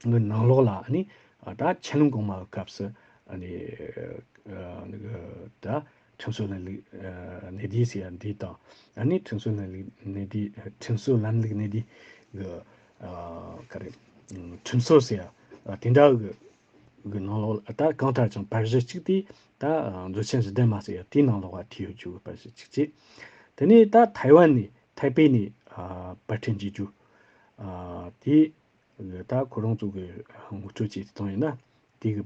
གི་ནང་ལོགས་ལ་ཨ་ནི་ད་ཆན་ལུང་གོང་མ་གི་སྐབས་སུ་ཨ་ནི་ཨ་ནི་གི་ད་ཁྲིམས་སྲོལ་ལྷན་ལུགས་ཨ་གནས་བསྡུས་ཟེར་ཡ་འདི་དང་ཨ་ནི་ཁྲིམས་སྲོལ་ལྷན་ལུགས་གནས་བསྡུས་ཁྲིམས་སྲོལ་ལྷན་ལུགས་གནས་བསྡུས་གི་ཨ་ག་རེ་ཁྲིམས་སྲོལ་ཟེར་ཡ་དེ་འདྲ་གི་གི་ནང་ལོགས་ལ་ད་གང་ལྟར་ཀྱང་པར་གཞི་གཅིག་དེ་ད་མཛོད་ཆེན་ཞི་བདེ་མ་ཟེར་ཡ་དེའི་ནང་ལོགས་ལ་བྲིས་ཡོད་རྒྱུ་གི་པར་གཞི་གཅིག་བྱས། དེ་ནས་ད་ཐའེ་ཝན་ནས་ཐའེ་པེ་ནས་ཨ་པར་སྐྲུན་བྱེད་རྒྱུ་ཨ་དེ་ད་ཁོ་རང་ཚོ་གི་ངོ་སྤྲོད་བྱས་བཏང་ཡིན་ན་དེ་གི་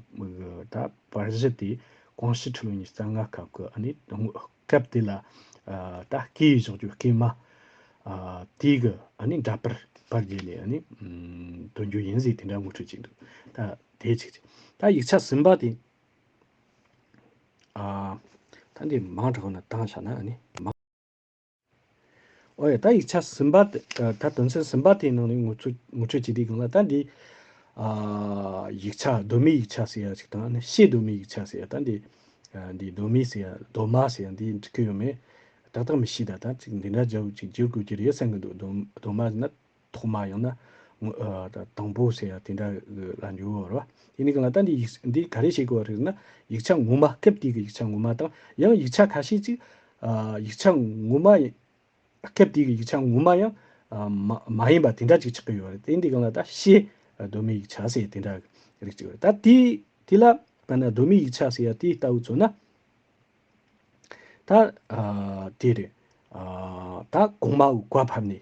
ད་པར་གཞི་དེ་ཀོང་ཞི་ཁྲི་ལོ་ཉི་ཤུ་རྩ་ལྔ་སྐབས་ཀྱི་ཨ་ནི་སྐབས་དེ་ལ་ཨ་ད་བརྐོས་བཞག་རྒྱུ་བརྐོས་མ་ཨ་དེ་གི་ཨ་ནི་འདྲ་པར་པར་བརྒྱུད་ནས་ཨ་ནི་ཨམ་འདོན་རྒྱུ་ཡིན་ཟེར་དེ་འདྲ་ངོ་སྤྲོད་བྱས་འདུག་ད་དེ་གཅིག་བྱས། ད་ཡིག་ཆ་གསུམ་པ་དེ་ཨ་ད་འདི་མང་དྲགས་ན་བཏང་བཞག་ན་ཨ་ནི་མང་། ཨོ་ཡ། ད་ཡིག་ཆ་གསུམ་པ་དེ་ཨ་ད་དོན་ཚན་གསུམ་པ་དེའི་ནང་ནས་ངོ་སྤྲོད་ངོ་སྤྲོད་བྱེད་དུས་སྒང་ལ་ད་འདི་ཨ་ཡིག་ཆ་གདོད་མའི་ཡིག་ཆ་ཟེར་ཡ་ཅིག་དང་ཨ་ནི་ཕྱེད་གདོད་མའི་ཡིག་ཆ་ཟེར་ཡ། ད་འདི་ཨ་འདི་གདོད་མའི་ཟེར་ཡ་གདོད་མ་ཟེར་ཡ་འདི་འགྲིག་གི་ཡོད་མེད་ཏག་ཏག་མི་ཤེས། ད་ད་ཅིག་འདི་འདྲ་བརྗེ་པོ་ཅིག་བརྗེ་དགོས་ཀྱི་རེད་བསམ་གི་འདུག་གདོད་གདོད་མ་ཟེར་ན་ཐོག་མ་ཡང་ན་ངོ་ཨ་ད་དང་པོ་ཟེར་ཡ་དེ་འདྲ་ལ་འགྱུར་བ་རེད་བ། དེ་ནི་གང་ལ་ད་འདི་ཡིག་འདི་ག་རེ་བྱེད་དགོས་པ་རེད་ཟེར་ན་ཡིག་ཆ་ངོ་མ་སྐབས་དེ་གི་ཡིག་ཆ་ངོ་མ་དང་ཡང་ཡིག་ཆ་ཁ་ཤས་ཅིག་ཨ་ཡིག་ཆ་ངོ་མ་ཡིན་སྐབས་དེ་གི་ཡིག་ཆ་ངོ་མ་ཡང་ཨ་མ་མ་ཡིན་པ་དེ་འདྲ་ཅིག་ཆགས་ཀྱི་ཡོད་རེད། དེ་འདི་གང་ལ་ད་ཕྱེད་གདོད་མའི་ཡིག་ཆ་ཟེར་དེ་འདྲ་རིགས་ཅིག་རེད། ད་དེ་དེ་ལ་ད་ན་གདོད་མའི་ཡིག་ཆ་ཟེར་ཡ་དེ་ལྟ་བུ་མཚོན་ན་ད་ཨ་དེ་རེད། ཨ་ད་གོང་མ་བཀའ་ཕབ་ནས་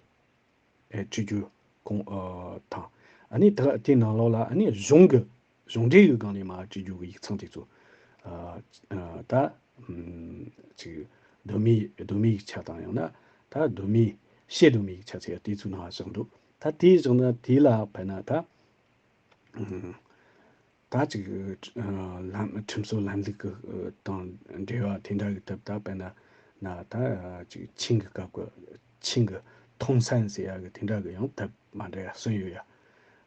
ཨེ་བྲིས་རྒྱུ་གོང་ཨ་དང་ཨ་ནི་ད་དེ་ནང་ལོགས་ལ་ཨ་ནི་གཞུང་གི་གཞུང་འབྲེལ་གྱི་སྒང་ནས་མར་བྲིས་རྒྱུ་གི་ཡིག་ཚང་དེ་ཚོ་ཨ་ཨ་ད་ཨམ་ཅིག་གདོད་མའི་གདོད་མའི་ཡིག་ཆ་དང་ཡང་ན་ད་གདོད་མའི་ཕྱེད་གདོད་མའི་ཡིག་ཆ་ཟེར་ཡ་དེ་ཚོའི་ནང་ལ་བཞག་འདུག་ད་དེ་བཞག་ན་དེ་ལ་དཔེར་ན་ད་ཨམ་ད་ཅིག་ཨ་ལམ་ཁྲིམས་སྲོལ་ལམ་ལུགས་ཀྱི་ཨ་དང་འབྲེལ་བ་དེ་འདྲ་གི་ཐད་ད་དཔེར་ན་ན་ད་ཅིག་ཆིང་གི་སྐབས་ཀྱི་ཆིང་གི་ཐོང་སན་ཟེར་ཡ་གི་དེ་འདྲ་གི་ཡང་ཐབས་མ་འདྲ་ཡ་གསུངས་ཡོད་ཡ།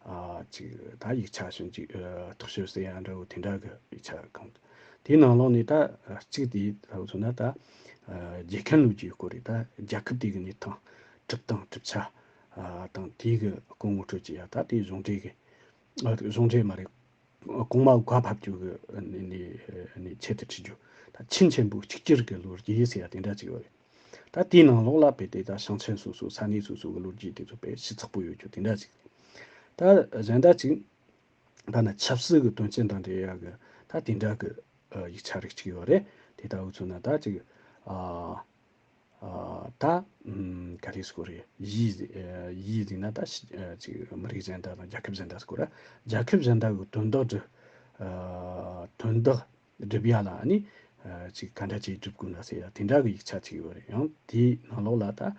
ཨ་ཅིག་ད་ཡིག་ཆ་ཞིག་ཅིག་ཨ་རྟོག་ཞིབ་ཟེར་ཡ་འདྲ་བོ་དེ་འདྲ་གི་ཡིག་ཆ་གང་། དེའི་ནང་ལོགས་ནས་ད་གཅིག་དེ་ད་བོ་མཚོན་ན་ད་ཨ་རྒྱལ་ཁམས་ལོ་རྒྱུས་སྐོར་རེད། ད་རྒྱལ་ཁབ་དེ་གི་གནས་སྟངས། གྲུབ་སྟངས། གྲུབ་ཆ། ཨ་དང་དེ་གི་སྐོར་ངོ་སྤྲོད་བྱེད་ཡ། ད་དེ་གཞུང་འབྲེལ་གི་ཨ་གཞུང་འབྲེལ་མ་རེད། གོང་མ་བཀའ་ཕབ་རྒྱུ་གི་ནི་ནི་ནི་ཆེད་དུ་ཁྲིད་རྒྱུ། ད་ཆིན་ཆེན་པོའི་གཅིག་གྱུར་གྱི་ལོ་རྒྱུས་ཟེར་ཡ་དེ་འདྲ་ཅིག་ཡོད་རེད། ད་དེའི་ནང་ལོགས་ལ་དཔེ་དེ་ད་ཞིང་ཆེན་སོ་སོ་ས་གནས་སོ་སོ་གི་ལོ་རྒྱུས་དེ་ཚོ་དཔེ་ཞིབ་ཚགས་པོ་ཡོད་རྒྱུ་དེ་འདྲ་ཅིག་རེད། ད་གཞན་དག་ཅིག་ད་ནི་ཆབ་སྲིད་ཀྱི་དོན་རྐྱེན་དང་འབྲེལ་ཡ་གི་ད་དེ་འདྲ་གི་ཡིག་ཆ་རིགས་ཅིག་ཡོད་རེད། དེ་ལྟ་བུ་མཚོན་ན་ད་ཅིག་ཨ། ཨ་ད་ཨམ་ག་རེ་ཟེར་དགོས་རེད། ཡིག་ཨ་ཡིག་ཟེར་ན་ད་ཤི་ཨ་ཅིག་མི་རིགས་གཞན་དག་དང་རྒྱལ་ཁབ་གཞན་དག་ཟེར་དགོས་རེད། རྒྱལ་ཁབ་གཞན་དག་གི་དོན་དག་སྒྲུབ་ཨ་དོན་དག་སྒྲུབ་ཡ་ལ་ཨ་ནི་ཨ་ཅིག་ག་འདྲ་ཅིག་སྒྲུབ་དགོས་ན་ཟེར་ཡ་དེ་འདྲ་གི་ཡིག་ཆ་ཅིག་ཡོད་རེད། ཡང་དེའི་ནང་ལོགས་ལ་ད་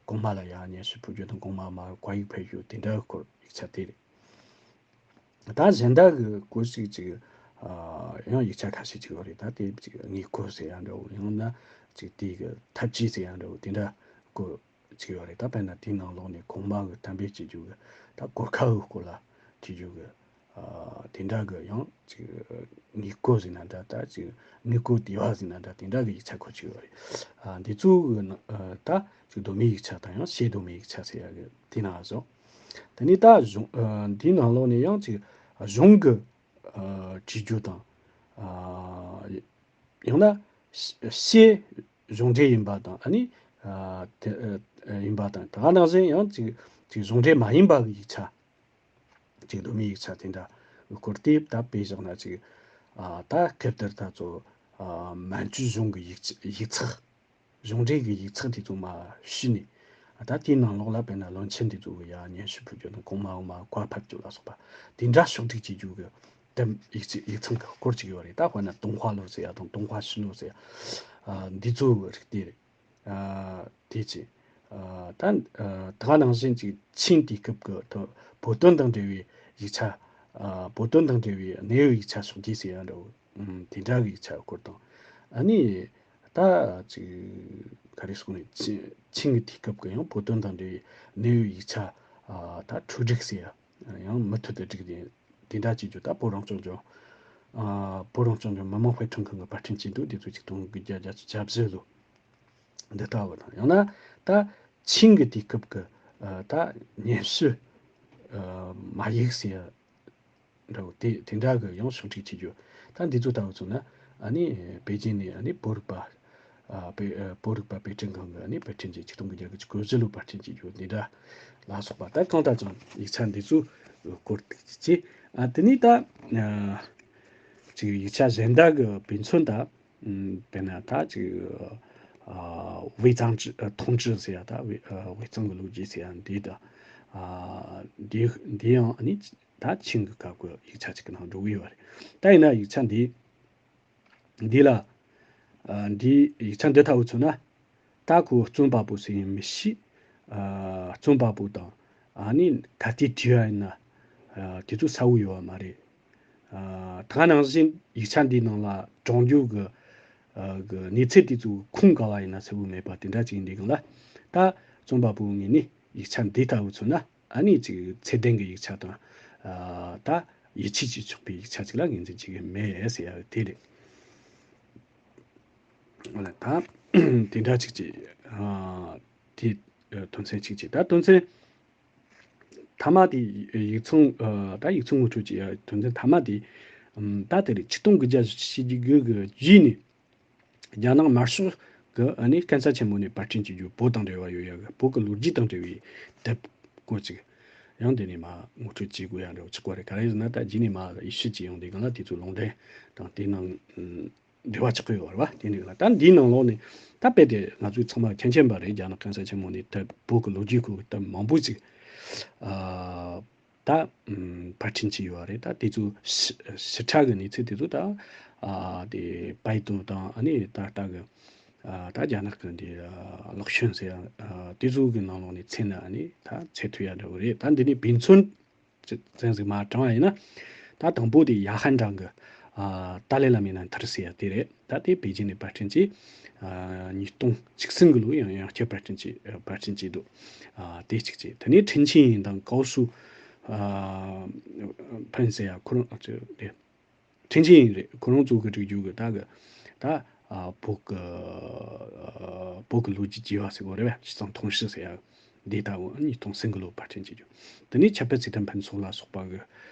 གོང་མ་ལ་ཡ་སྙན་ཞུ་ཕུལ་རྒྱུ་དང་གོང་མ་མར་བཀའ་ཡིག་ཕེབས་རྒྱུ་དེ་འདྲ་གི་སྐོར་ཡིག་ཆ་དེ་རེད། ད་གཞན་དག་གི་སྐོར་ཞིག་ཅིག་ཨ་ཡང་ཡིག་ཆ་ཁ་ཤས་ཅིག་ཡོད་རེད། ད་དེ་ཅིག་དངོས་སྐོར་ཟེར་ཡ་འདྲ་བོ། ཡང་ན་ཅིག་དེ་གི་ཐབས་ཇུས་ཟེར་ཡ་འདྲ་བོ་དེ་འདྲ་སྐོར་ཅིག་ཡོད་རེད། ད་དཔེར་ན་དེའི་ནང་ལོགས་ནས་གོང་མ་གི་གཏན་འབེབས་བྱེད་རྒྱུ་གི་ད་གོར་ཁ་གི་སྐོར་ལ་བྲིས་རྒྱུ་གི་ཨ་དེ་འདྲ་གི་ཡང་ཅིག་དངོས་སྐོར་ཟེར་ན་འདྲ། ད་ཅིག་དངོས་སྐོར་དེ་བ་ཟེར་ན་འདྲ། དེ་འདྲ་གི་ཡིག་ཆ་སྐོར་ཅིག་ཡོད་རེད། ཨ་འདི་ཚོ་གི་ནང་ཨ་ད་ཅིག་གདོད་མའི་ཡིག་ཆ་དང་ཡང་ཕྱིའི་གདོད་མའི་ཡིག་ཆ་ཟེར་ཡ་གི་དེ་ནང་བཞིན། དེ་ནས་ད་གཞུང་ཨ་འདིའི་ནང་ལོགས་ནས་ཡང་ཅིག་གཞུང་གི་ཨ་བྲིས་རྒྱུ་དང་། ཨ་ཡང་ན་ཕྱི་གཞུང་འབྲེལ་ཡིན་པ་དང་། ཨ་ནི་ཨ་དེ་ཨ་ཡིན་པ་དང་། ད་ག་ནང་བཞིན་ཡང་ཅིག་ཅིག་གཞུང་འབྲེལ་མ་ཡིན་པ་གི་ཡིག་ཆ། ཅིག་གདོད་མའི་ཡིག་ཆ་དེ་འདྲ་སྐོར་དེ་ད་དཔེ་བཞག་ན་ཅིག་ཨ་ད་སྐབས་དེར་ད་ཚོ་ཨ་མན་ཇུ་གཞུང་གི་ཡིག་ཆ་ཡིག་ཚགས། གཞུང་འབྲེལ་གྱི་ཡིག་ཚགས་དེ་ཚོ་མར་བཤུས་ནས། ད་དེའི་ནང་ལོགས་ལ་དཔེར་ན་བློན་ཆེན་དེ་ཚོ་གི་ཡ་སྙན་ཞུ་ཕུལ་རྒྱུ་དང་གོང་མ་འོག་མ་བཀའ་ཕབ་རྒྱུ་ལ་སོགས་པ་དེ་འདྲ་ཕྱོགས་སྒྲིག་བྱེད་རྒྱུ་གི་དེ་ཡིག་ཚ་ཡིག་ཚང་གི་སྐོར་ཅིག་ཡོད་རེད། ད་དཔེར་ན་ཏུང་ཧྭ་ལོ་ཟེར་ཡ་དང་ཏུང་ཧྭ་ཞི་ལོ་ཟེར་ཡ། ཨ་འདི་ཚོ་གི་རིགས་དེ་རེད། ཨ་དེ་ཅི། ཨ་ད་ཨ་ད་ག་ནང་བཞིན་ཅིག་ཆིང་དུས་སྐབས་ཀྱི་ཐོ་བོད་དོན་དང་འབྲེལ་བའི་ཡིག་ཆ། ཨ་བོད་དོན་དང་འབྲེལ་བའི་གནས་བབ་ཡིག་ཆ་ཕྱོགས་སྒྲིག་ཟེར་ཡ་འདྲ་བོ། ཨུམ་དེ་འདྲ་གི་ཡིག་ཆ་སྐོར་དང་། ཨ་ནི་ད་ཅིག་ག་རེ་ཟེར་ནས་ཆིང་ཆིང་གི་དུས་སྐབས་ཀྱི་ཡང་བོད་དོན་དང་འབྲེལ་བའི་གནས་བབ་ཡིག་ཆ་ཨ་ད་འཕྲོ་སྒྲིག་ཟེར་ཡ། ཡང་མུ་མཐུད་དུ་སྒྲིག་དེ་དེ་འདྲ་བྱེད་རྒྱུ། ད་བོད་རང་སྐྱོང་ལྗོངས་ཨ་བོད་རང་སྐྱོང་ལྗོངས་མི་དམངས་དཔེ་སྐྲུན་ཁང་གི་པར་སྐྲུན་བྱས་འདུག་དེ་ཚོ་ཆིག་སྟོང་དགུ་བརྒྱ་བརྒྱད་ཅུ་གྱ་བཞི་ལོ་འདི་ལྟ་བུ་དང་། ཡང་ན་ད་ཆིང་གི་དུས་སྐབས་ཀྱི་ཨ་ད་སྙན་ཞུ་ཨ་མ་ཡིག་ཟེར་ཡ་འདྲ་བོ་དེ་དེ་འདྲ་གི་ཡང་ཕྱོགས་སྒྲིག་བྱེད་རྒྱུ། ད་འདི་ཚོ་ལྟ་བུ་ཚོ་ན་ཨ་ནི་པེ་ཅིན་ནས་ཨ་ནི་བོད་རིག་པ་ཨ་པེ་ཨ་བོད་རིག་པ་པར་སྐྲུན་ཁང་གི་ཨ་ནི་པར་སྐྲུན་བྱས། ཆིག་སྟོང་དགུ་བརྒྱ་དགུ་བཅུ་གོ་བཞི་ལོ་པར་སྐྲུན་བྱེད་རྒྱུ་འདི་འདྲ་ལ་སོགས་པ། ད་གང་ལྟར་ཀྱང་ཡིག་ཆ་འདི་ཚོ་སྐོར་ཐུག་ཅིག་ཅེས། ཨ་དེ་ནས་ད་ཨ་ཅིག་ཡིག་ཆ་གཞན་དག་གི་དཔེ་མཚོན་ད། ཨུམ་དཔེར་ན་ད་ཅིག་ཨ་ཝེ་ཙང་ཀྲི་ཨ་ཐུང་ཀྲི་ཟེར་ཡ། ད་ཝེ་ཨ་ཝེ་ཙང་གི་ལོ་རྒྱུས་ཟེར་ཡ་འདི་དང་། ཨ་འདི་འདི་ཡང་ཨ་ནི་ད་ཆིང་གི་སྐབས་ཀྱི་ཡིག་ཆ་ཅིག་གི་ནང་འགྲོ་གི་ཡོད་རེད། ད་ཡིན་ན་ཡིག་ཆ་འདི་འདི་ལ་ཨ་འདི་ཡིག་ཆ་འདི་ལྟ་བུ་མཚོན་ན། ད་ཁོ་རྩོམ་པ་པོ་སུ་ཡིན་མི་ཤེས། ཨ་རྩོམ་པ་པོ་དང་ཨ་ནི་ག་དུས་བྲིས་པ་ཡིན་ན། ཨ་དེ་ཚོ་གསལ་བོ་ཡོད་པ་མ་རེད། ཨ་ད་ག་ནང་བཞིན་ཡིག་ཆ་འདིའི་ནང་ལ་དྲངས་རྒྱུ་གི་ཨ་གི་གནས་ཚུལ་དེ་ཚོ་ཁུངས་ག་བ་ཡིན་ན་གསལ་བོ་མེད་པ་དེ་འདྲ་ཅིག་ཡིན་དུས་སྒང་ལ། ད་རྩོམ་པ་པོ་ངོས་ནས་ཡིག་ཆ་འདི་ལྟ་བུ་མཚོན་ན་ཨ་ནི་ཅིག་ཚད་ལྡན་གྱི་ཡིག་ཆ་དང་། ཨ་ད་ཡིད་ཆེས་བྱེད་ཆོག་པའི་ཡིག་ཆ་ཅིག་ལ་ངོས་འཛིན་བྱེད་ཀྱི་མེད་ཟེར་ཡ་དེ་རེད། ཨ་ལ་ད་དེ་འདྲ་ཅིག་ཅིག་ཨ་དེ་ཨ་དོན་ཚན་གཅིག་ཅིག་ད་དོན་ཚན་ཐ་མ་དེ་ཡིག་ཚང་ཨ་ད་ཡིག་ཚང་ངོ་སྤྲོད་ཀྱི་ཨ་དོན་ཚན་ཐ་མ་དེ་ཨམ་ད་དེ་རེད། ཆིག་སྟོང་དགུ་བརྒྱ་བཞི་བཅུ་ཞེ་དགུ་གི་རྗེས་ནས་རྒྱ་ནག་དམར་ཤོག་གི་ཨ་ནི་སྐམ་ས་ཆེན་མོ་ནས་པར་སྐྲུན་བྱེད་རྒྱུ་བོད་དང་འབྲེལ་བ་ཡོད་ཡ་གི་བོད་ཀྱི་ལོ་རྒྱུས་དང་འབྲེལ་བའི་དེབ་སྐོར་ཅིག་ཡང་དེ་ནས་མར་ངོ་སྤྲོད་བྱེད་དགོས་ཡ་འདྲ་བོ་ཆགས་པ་རེད། ག་རེ་ཟེར་ན་ད་རྗེས་ནས་མར་ཡིག་ཞིབ་བྱེད་ཡོང་དུས་སྒང་ལ་དེ་ཚོ་ལུང་འདྲེན་དང་དེ་ནང་ཨམ་འབྲེལ་བ་ཆགས་ཀྱི་ཡོད་རེད་བ། དེ་འདྲ་ལ་ད་འདིའི་ནང་ལོགས་ནས་ད་དཔེ་དེ་ང་ཚོས་ཚང་མ་མཁྱེན་མཁྱེན་པ་རེད། རྒྱ་ནག་སྐམ་ས་ཆེན་མོ་ནས་དེབ་བོད་ཀྱི་ལོ་རྒྱུས་སྐོར་གྱི་དེབ་མང་པོ་ཅིག་ཨ་ད་ཨམ་པར་སྐྲུན་བྱས་ཡོད་རེད། ད་དེ་ཚོ་ཞི་ཞིབ་ཕྲ་གི་གནས་ཚུལ་དེ་ཚོ་ད་ཨ་དེ་པའི་ཏོ་དང་ཨ་ནི་ད་ལྟ་གི་ཨ་ད་རྒྱ་ནག་གི་འདི་ཨ་ལོག་ཤོན་ཟེར་ཡ་ཨ་དེ་ཚོ་གི་ནང་ལོགས་ནས་འཚོལ་ན་ཨ་ནི་ད་འཚོལ་ཐུབ་ཡ་འདྲ་བོ་རེད། ད་འདི་ནས་དཔེ་མཚོན་ཅིག་ཙམ་ཟིག་མར་དྲངས་པ་ཡིན་ན། ད་དང་པོ་དེ་ཡ་ཧན་ཀྲང་གི་ཨ་ཏཱ་ལའི་བླ་མའི་རྣམ་ཐར་ཟེར་ཡ་དེ་རེད། ད་དེ་པེ་ཅིན་ནས་པར་སྐྲུན་བྱས། ཨ་ཉིས་སྟོང་གཅིག་གསུམ་གི་ལོ་ཡང་ཡང་བསྐྱར་པར་སྐྲུན་བྱས། ཨ་པར་སྐྲུན་བྱས་འདུག་ཨ་དེ་གཅིག་བྱས། དེ་ནས་ཁྲིན་ཆིན་ཡིན་དང་ཀའོ་སུ་ ཨ་ཕན་ཟེར་ཡ་ཁོ་རང་ཨ་ཅེ་དེ་ཕྲན་ཅིན་ཡིན་རེད། ཁོ་རང་ཚོ་གི་སྒྲིག་རྒྱུ་གི་ད་གི་ད་ཨ་བོད་གི་ཨ་བོད་གི་ལོ་རྒྱུས་ཅེས་པ་ཟེར་གོ་རེད་བ། 西藏通史 ཟེར་ཡ་འདི་ལྟ་བུ་ཉིས་སྟོང་སུམ་ཅུ་ལོ་ཕར་ཕྲན་ཅིན་རྒྱུ། དེ་ནས་ཁྱབ་སྤེལ་ཚིག་དོན་ཕུན་ཚོགས་ལ་སོགས་པ་གི་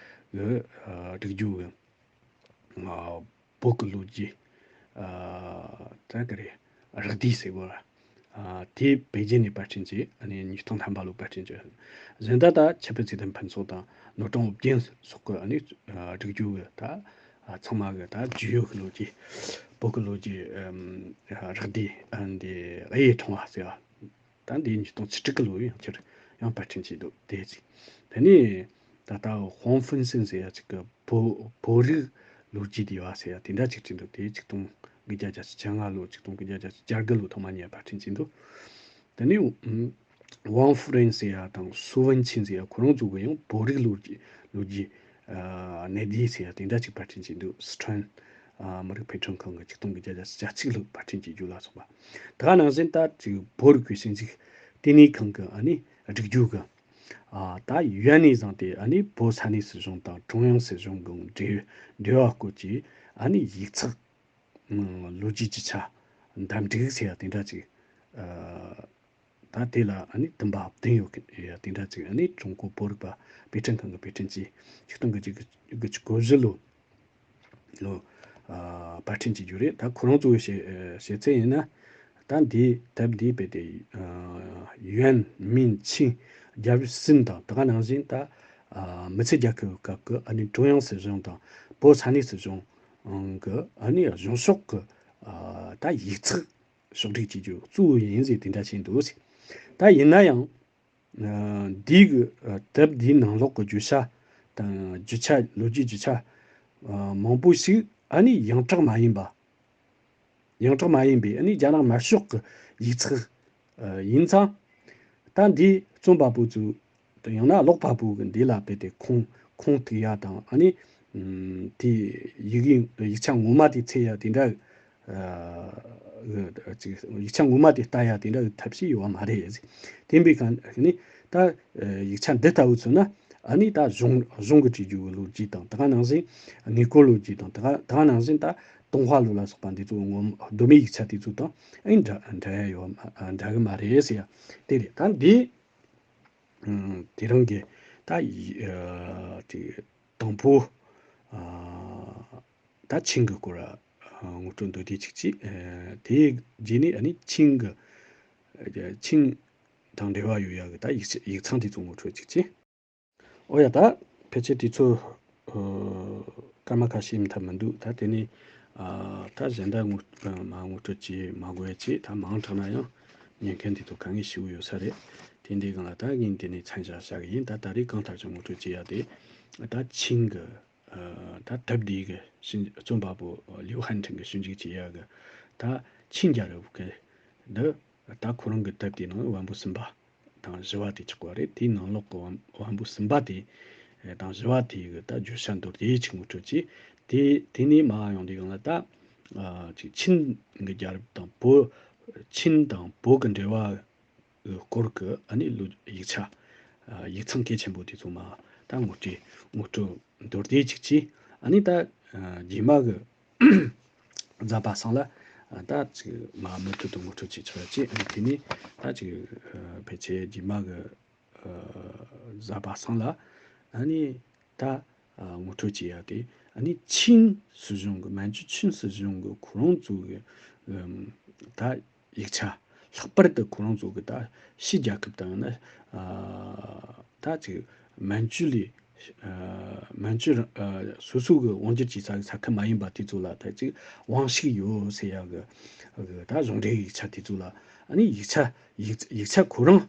གི་ཨ་སྒྲིག་རྒྱུ་གི་ཨ་བོད་ཀྱི་ལོ་རྒྱུས་ཨ་ད་ག་རེ་རགས་བསྡུས་ཟེར་གོ་ལ། ཨ་དེ་པེ་ཅིན་ནས་ཕར་ཕྲན་ཅིན་ཨ་ནི་ཉིས་སྟོང་ཐམ་པ་ལོ་ཕར་ཕྲན་ཅིན་གཞན་དག་ད་ཁྱབ་སྤེལ་ཚིག་དོན་ཕུན་ཚོགས་དང་ནོར་སྲུང་ཨོ་རྒྱན་སོགས་ཀྱི་ཨ་ནི་ཨ་སྒྲིག་རྒྱུ་གི་ད་ཨ་ཚང་མ་གི་ད་བརྗོད་ཡོད་གི་ལོ་རྒྱུས་བོད་ཀྱི་ལོ་རྒྱུས་ཨམ་རགས་བསྡུས་ཨ་འདི་ཨེ་ཡེ་ཁྲོང་བ་ཟེར་བ། ད་འདི་ཉིས་སྟོང་བཅུ་དྲུག་གི་ལོ་ཡང་ཁྱེར་ཡང་ཕར་ཕྲན་ཅིན་འདུག་དེ་ཅིག་དེ་ནས་ད་ལྟ་ཧོང་ཧྥུན་སན་ཟེར་ཡ་ཅིག་གི་བོད་བོད་རིགས་ལོ་རྒྱུས་དེ་བ་ཟེར་ཡ་དེ་འདྲ་ཅིག་བྲིས་འདུག་དེ་ཆིག་སྟོང་དགུ་བརྒྱ་བརྒྱད་ཅུ་གྱ་ལྔ་ལོ་ཆིག་སྟོང་དགུ་བརྒྱ་བརྒྱད་ཅུ་གྱ་དགུ་ལོ་ཐོག་མ་ཉིད་ཕར་ཕྲན་ཅིན་འདུག་དེ་ནས་ཝང་ཧྥུ་རན་ཟེར་ཡ་དང་སུ་ཝན་ཆིན་ཟེར་ཡ་ཁོ་རང་ཚོ་གི་ཡང་བོད་རིགས་ལོ་རྒྱུས་ལོ་རྒྱུས་ཨ་གནས་བསྡུས་ཟེར་ཡ་དེ་འདྲ་ཅིག་ཕར་ཕྲན་ཅིན་འདུག་སི་ཁྲོན་ཨ་མི་རིགས་དཔེ་སྐྲུན་ཁང་གི་ཆིག་སྟོང་དགུ་བརྒྱ་བརྒྱད་ཅུ་གྱ་གཅིག་ལོ་ཕར་ཕྲན་ཅིན་རྒྱུ་ལ་སོགས་པ། དེ་ག་ནང་བཞིན་ད་ཅིག་བོད་རིག་པའི་ཞིབ་འཇུག་ལྟེ་གནས་ཁང་གི་ཨ་ནི་སྒྲིག་རྒྱུ་གི་ཨ་ད་ཡོན་ནས་བཟུང་སྟེ་ཨ་ནི་བོད་ས་གནས་སྲིད་གཞུང་དང་ཀྲུང་དབྱང་སྲིད་གཞུང་གི་འབྲེལ་འབྲེལ་བ་སྐོར་གྱི་ཨ་ནི་ཡིག་ཚགས་ལོ་རྒྱུས་ཀྱི་ཆ་འདེམས་སྒྲིག་ཟེར་ཡ་དེ་འདྲ་ཅིག་ཨ་ད་དེ་ལ་ཨ་ནི་བདུན་པ་བདུན་ཡོད་ཀྱི་ཡ་དེ་འདྲ་ཅིག་ཨ་ནི་ཀྲུང་གོ་བོད་རིག་པ་དཔེ་སྐྲུན་ཁང་གི་དཔེ་སྐྲུན་གྱིས་ཆིག་སྟོང་དགུ་བརྒྱ་དགུ་བཅུ་གོ་བཞི་ལོ་ལོ་ཨ་ཕར་ཕྲན་ཅིན་རྒྱུ་རེད། ད་ཁོ་རང་ཚོའི་བཤད་བཤད་ཚད་ཡིན་ན་ད་འདིའི་དེབ་འདིའི་དཔེ་དེ་ཨ་ཡོན་མིན་ཆིང་རྒྱལ་པོ་གསུམ་དང་དེ་ག་ནང་བཞིན་ད་ཨ་མི་ཚེ་རྒྱལ་ཁབ་སྐབས་ཀྱི་ཨ་ནི་ཀྲུང་དབྱང་སྲིད་གཞུང་དང་བོད་ས་གནས་སྲིད་གཞུང་གི་ཨ་ནི་གཞུང་ཕྱོགས་ཀྱི་ཨ་ད་ཡིག་ཚགས་ཕྱོགས་སྒྲིག་བྱེད་རྒྱུ་གཙོ་བོ་ཡིན་ཟེར་དེ་འདྲ་བྱས་འདུག་ཟེར། ད་ཡིན་ན་ཡང་། ཨ་འདི་གི་ཨ་དེབ་འདིའི་ནང་ལོགས་ཀྱི་བརྗོད་བྱ་དང་རྒྱུ་ཆ་ལོ་རྒྱུས་རྒྱུ་ཆ་ཨ་མང་པོ་ཞིག་ཨ་ནི་ཡོངས་གྲགས་མ་ཡིན་པ། ཡོངས་གྲགས་མ་ཡིན་པའི་ཨ་ནི་རྒྱ་ནག་དམར་ཤོག་གི་ཡིག་ཚགས་ཨ་ཡིན་ཙང་། ད་འདི་རྩོམ་པ་པོ་ཚོས་དང་ཡང་ན་ཀློག་པ་པོ་གི་འདི་ལ་དཔེ་དེ་ཁུངས་ཁུངས་གཏུག་ཡ་དང་ཨ་ནི་ཨམ་དེ་ཡི་གེ་ཡིག་ཆ་ངོ་མ་དེ་འཚོལ་ཡ་དེ་འདྲ་ཨ་ཅིག་ཡིག་ཆ་ངོ་མ་དེ་ལྟ་ཡ་དེ་འདྲ་གི་ཐབས་ཤེས་ཡོད་བ་མ་རེད། དེ་འདྲའི་སྒང་ནས་ད་ཡིག་ཆ་འདི་ལྟ་བུ་ཚོ་ན་ཨ་ནི་ད་གཞུང་གཞུང་གི་བྲིས་རྒྱུ་གི་ལོ་རྒྱུས་དང་དེ་ག་ནང་བཞིན་དངོས་སྐོར་ལོ་རྒྱུས་དང་དེ་ག་དེ་ག་ནང་བཞིན་ད་ཏུང་ཧྭ་ལོ་ལ་སོགས་པ་འདི་ཚོ་ངོ་མ་གདོད་མའི་ཡིག་ཆ་དེ་ཚོ་དང་ཨ་ནི་འདྲ་འདྲ་ཡ་ཡོད་མ་འདྲ་གི་མ་རེད་ཟེར་ཡ་དེ་རེད། ད་འདི་ཨ་དེ་རིང་གི་ད་ཡི་ཨ་དེ་དང་པོ་ཨ་ད་ཆིང་གི་སྐོར་ཨ་ངོ་སྤྲོད་མདོར་བསྡུས་ཅིག་བྱས། ཨ་དེའི་རྗེས་ནས་ཨ་ནི་ཆིང་གི་ཨ་ཆིང་དང་འབྲེལ་བ་ཡོད་ཡ་གི་ད་ཡིག་ཡིག་ཚང་དེ་ཚོ་ངོ་སྤྲོད་ཅིག་བྱས། ཨོ་ཡ། ད་ཕལ་ཆེར་དུས་ཚོད་ཨ་སྐར་མ་ཁ་ཤས་མཐའ་མི་འདུག་ད་དེ་ནས་ཨ་ད་གཞན་དག་ངོ་མ་ངོ་སྤྲོད་བྱེད་མ་དགོས་ཡ་བྱས། ད་མང་དྲགས་ན་ཡང་ཉན་མཁན་དེ་ཚོ་དཀའ་ངལ་ཞེ་པོ་ཡོད་ས་རེད། དེ་འདྲའི་སྒང་ལ་ད་ངས་འདི་ནས་མཚམས་བཞག་བཞག་གི་ཡིན། ད་ད་རེས་གང་ལྟར་ཀྱང་ངོ་སྤྲོད་བྱེད་ཡ་དེ་ད་ཆིང་གི་ཨ་ད་དེབ་འདི་གི་ཞིབ་རྩོམ་པ་པོ་ལིའུ་ཧན་ཁྲིན་གི་ཞིབ་འཇུག་བྱེད་ཡ་གི་ད་ཆིང་རྒྱལ་རབས་གི་འདི་ད་ཁོ་རང་གི་དེབ་དེའི་ནང་དབང་པོ་གསུམ་པ་དང་བཞི་བ་དེ་ཆགས་པ་རེད། དེའི་ནང་ལོགས་ཀྱི་དབང་དབང་པོ་གསུམ་པ་དེ་དང་བཞི་བ་དེ་གི་ད་བརྗོད་བྱ་མདོར་བསྡུས་ཅིག་ངོ་སྤྲོད་ཅིག་དེ་དེ་ནས་མར་ཡོང་དུས་སྒང་ལ་ད་ཨ་ཅིག་ཆིང་གི་རྒྱལ་རབས་དང་བོད་ཆིང་དང་བོད་གི་འབྲེལ་བ་གི་སྐོར་གི་ཨ་ནི་ལོ་ཡིག་ཆ་ཨ་ཡིག་ཚང་གལ་ཆེན་པོ་དེ་ཚོ་མར་ད་ངོ་སྤྲོད་ངོ་སྤྲོད་མདོར་བསྡུས་ཅིག་བྱས། ཨ་ནི་ད་ཨ་རྗེས་མ་གི་གཟའ་པ་སངས་ལ་ཨ་ད་ཅིག་མར་མུ་མཐུད་དུ་ངོ་སྤྲོད་བྱེད་ཆོག་ཡ་བྱས། ཨ་ནི་དེ་ནས་ད་ཅིག་ཨ་ཕལ་ཆེར་རྗེས་མ་གི་ཨ་གཟའ་པ་སངས་ལ་ཨ་ནི་ད་ཨ་ངོ་སྤྲོད་བྱེད་ཡ་དེ་ཨ་ནི་ཆིང་སྲིད་གཞུང་གི་མན་ཇུ་ཆིང་སྲིད་གཞུང་གི་ཁོ་རང་ཚོ་གི་ཨམ་ད་ཡིག་ཆ། ལྷག་པར་དུ་ཁོ་རང་ཚོ་གི་ད་ཕྱི་རྒྱལ་ཁབ་དང་ཡང་ན་ཨ་ད་ཅིག་མན་ཇུ་ལི་ཨ་མན་ཇུ་ཨ་སོ་སོ་གི་དབང་སྒྱུར་བྱེད་ས་གི་ས་ཁུལ་མ་ཡིན་པ་དེ་ཚོ་ལ་ད་ཅིག་དབང་ཤུགས་ཡོད་ཟེར་ཡ་གི་གི་ད་གཞུང་འབྲེལ་ཡིག་ཆ་དེ་ཚོ་ལ་ཨ་ནི་ཡིག་ཆ་ཡིག་ཡིག་ཆ་ཁོ་རང་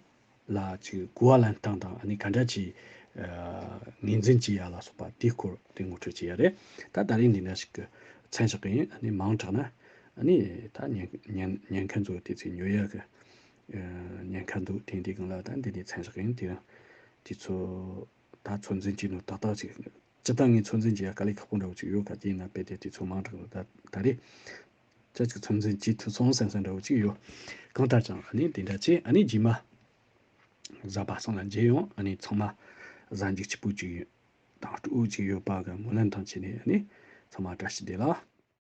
ལ་ཅིག་གོ་བ་ལེན་སྟངས་དང་ཨ་ནི་ག་འདྲ་ཅིག་ཨ་ངོས་འཛིན་བྱེད་ཡ་ལ་སོགས་པ་དེའི་སྐོར་དེ་ངོ་སྤྲོད་བྱེད་ཡ་རེད། ད་ད་རིང་འདི་འདྲ་ཞིག་གི་མཚམས་བཞག་གི་ཡིན། ཨ་ནི་མང་དྲགས་ན་ཨ་ནི་ད་ཉན་ཉན་ཉན་མཁན་ཚོ་དེ་ཚོས་ཉོ་ཡ་གི་ཨ་ཉེན་ཁ་འདུག་དེ་འདི་སྒང་ལ་ད་འདི་ནས་མཚམས་བཞག་གི་ཡིན། དེ་རིང་དུས་ཚོད་ད་ཚོད་འཛིན་བྱེད་ནོ་ཏག་ཏག་ཅིག་སྤྱིར་བཏང་ངས་ཚོད་འཛིན་བྱེད་ཡ་དཀའ་ལས་ཁག་པོ་འདྲ་བོ་ཅིག་ཡོད་ག་དེ་ཡིན་ན་དཔེ་དེ་དུས་ཚོད་མང་དྲགས་ད་ད་རེད། ཅ་ཅིག་ཚོད་འཛིན་བྱེད་ཐུབ་སོང་བསམ་བསམ་འདྲ་བོ་ཅིག་ཡོད། གང་ལྟར་ཀྱང་ཨ་ནི་དེ་འདྲ་བྱས། ཨ་ནི་རྗེས་མ་གཟའ་པ་སངས་ལ་མཇལ་ཡོང་། ཨ་ནི་ཚང་མ་ གཟའ་མཇུག་སྐྱིད་པོ་ཅིག་ཡོད་དང་སྤྲོ་བོ་ཅིག་ཡོད་པ་གི་སྨོན་ལམ་དང་བཅས་ནས་ནི་ཚང་མ་བཀྲ་ཤིས་བདེ་ལེགས།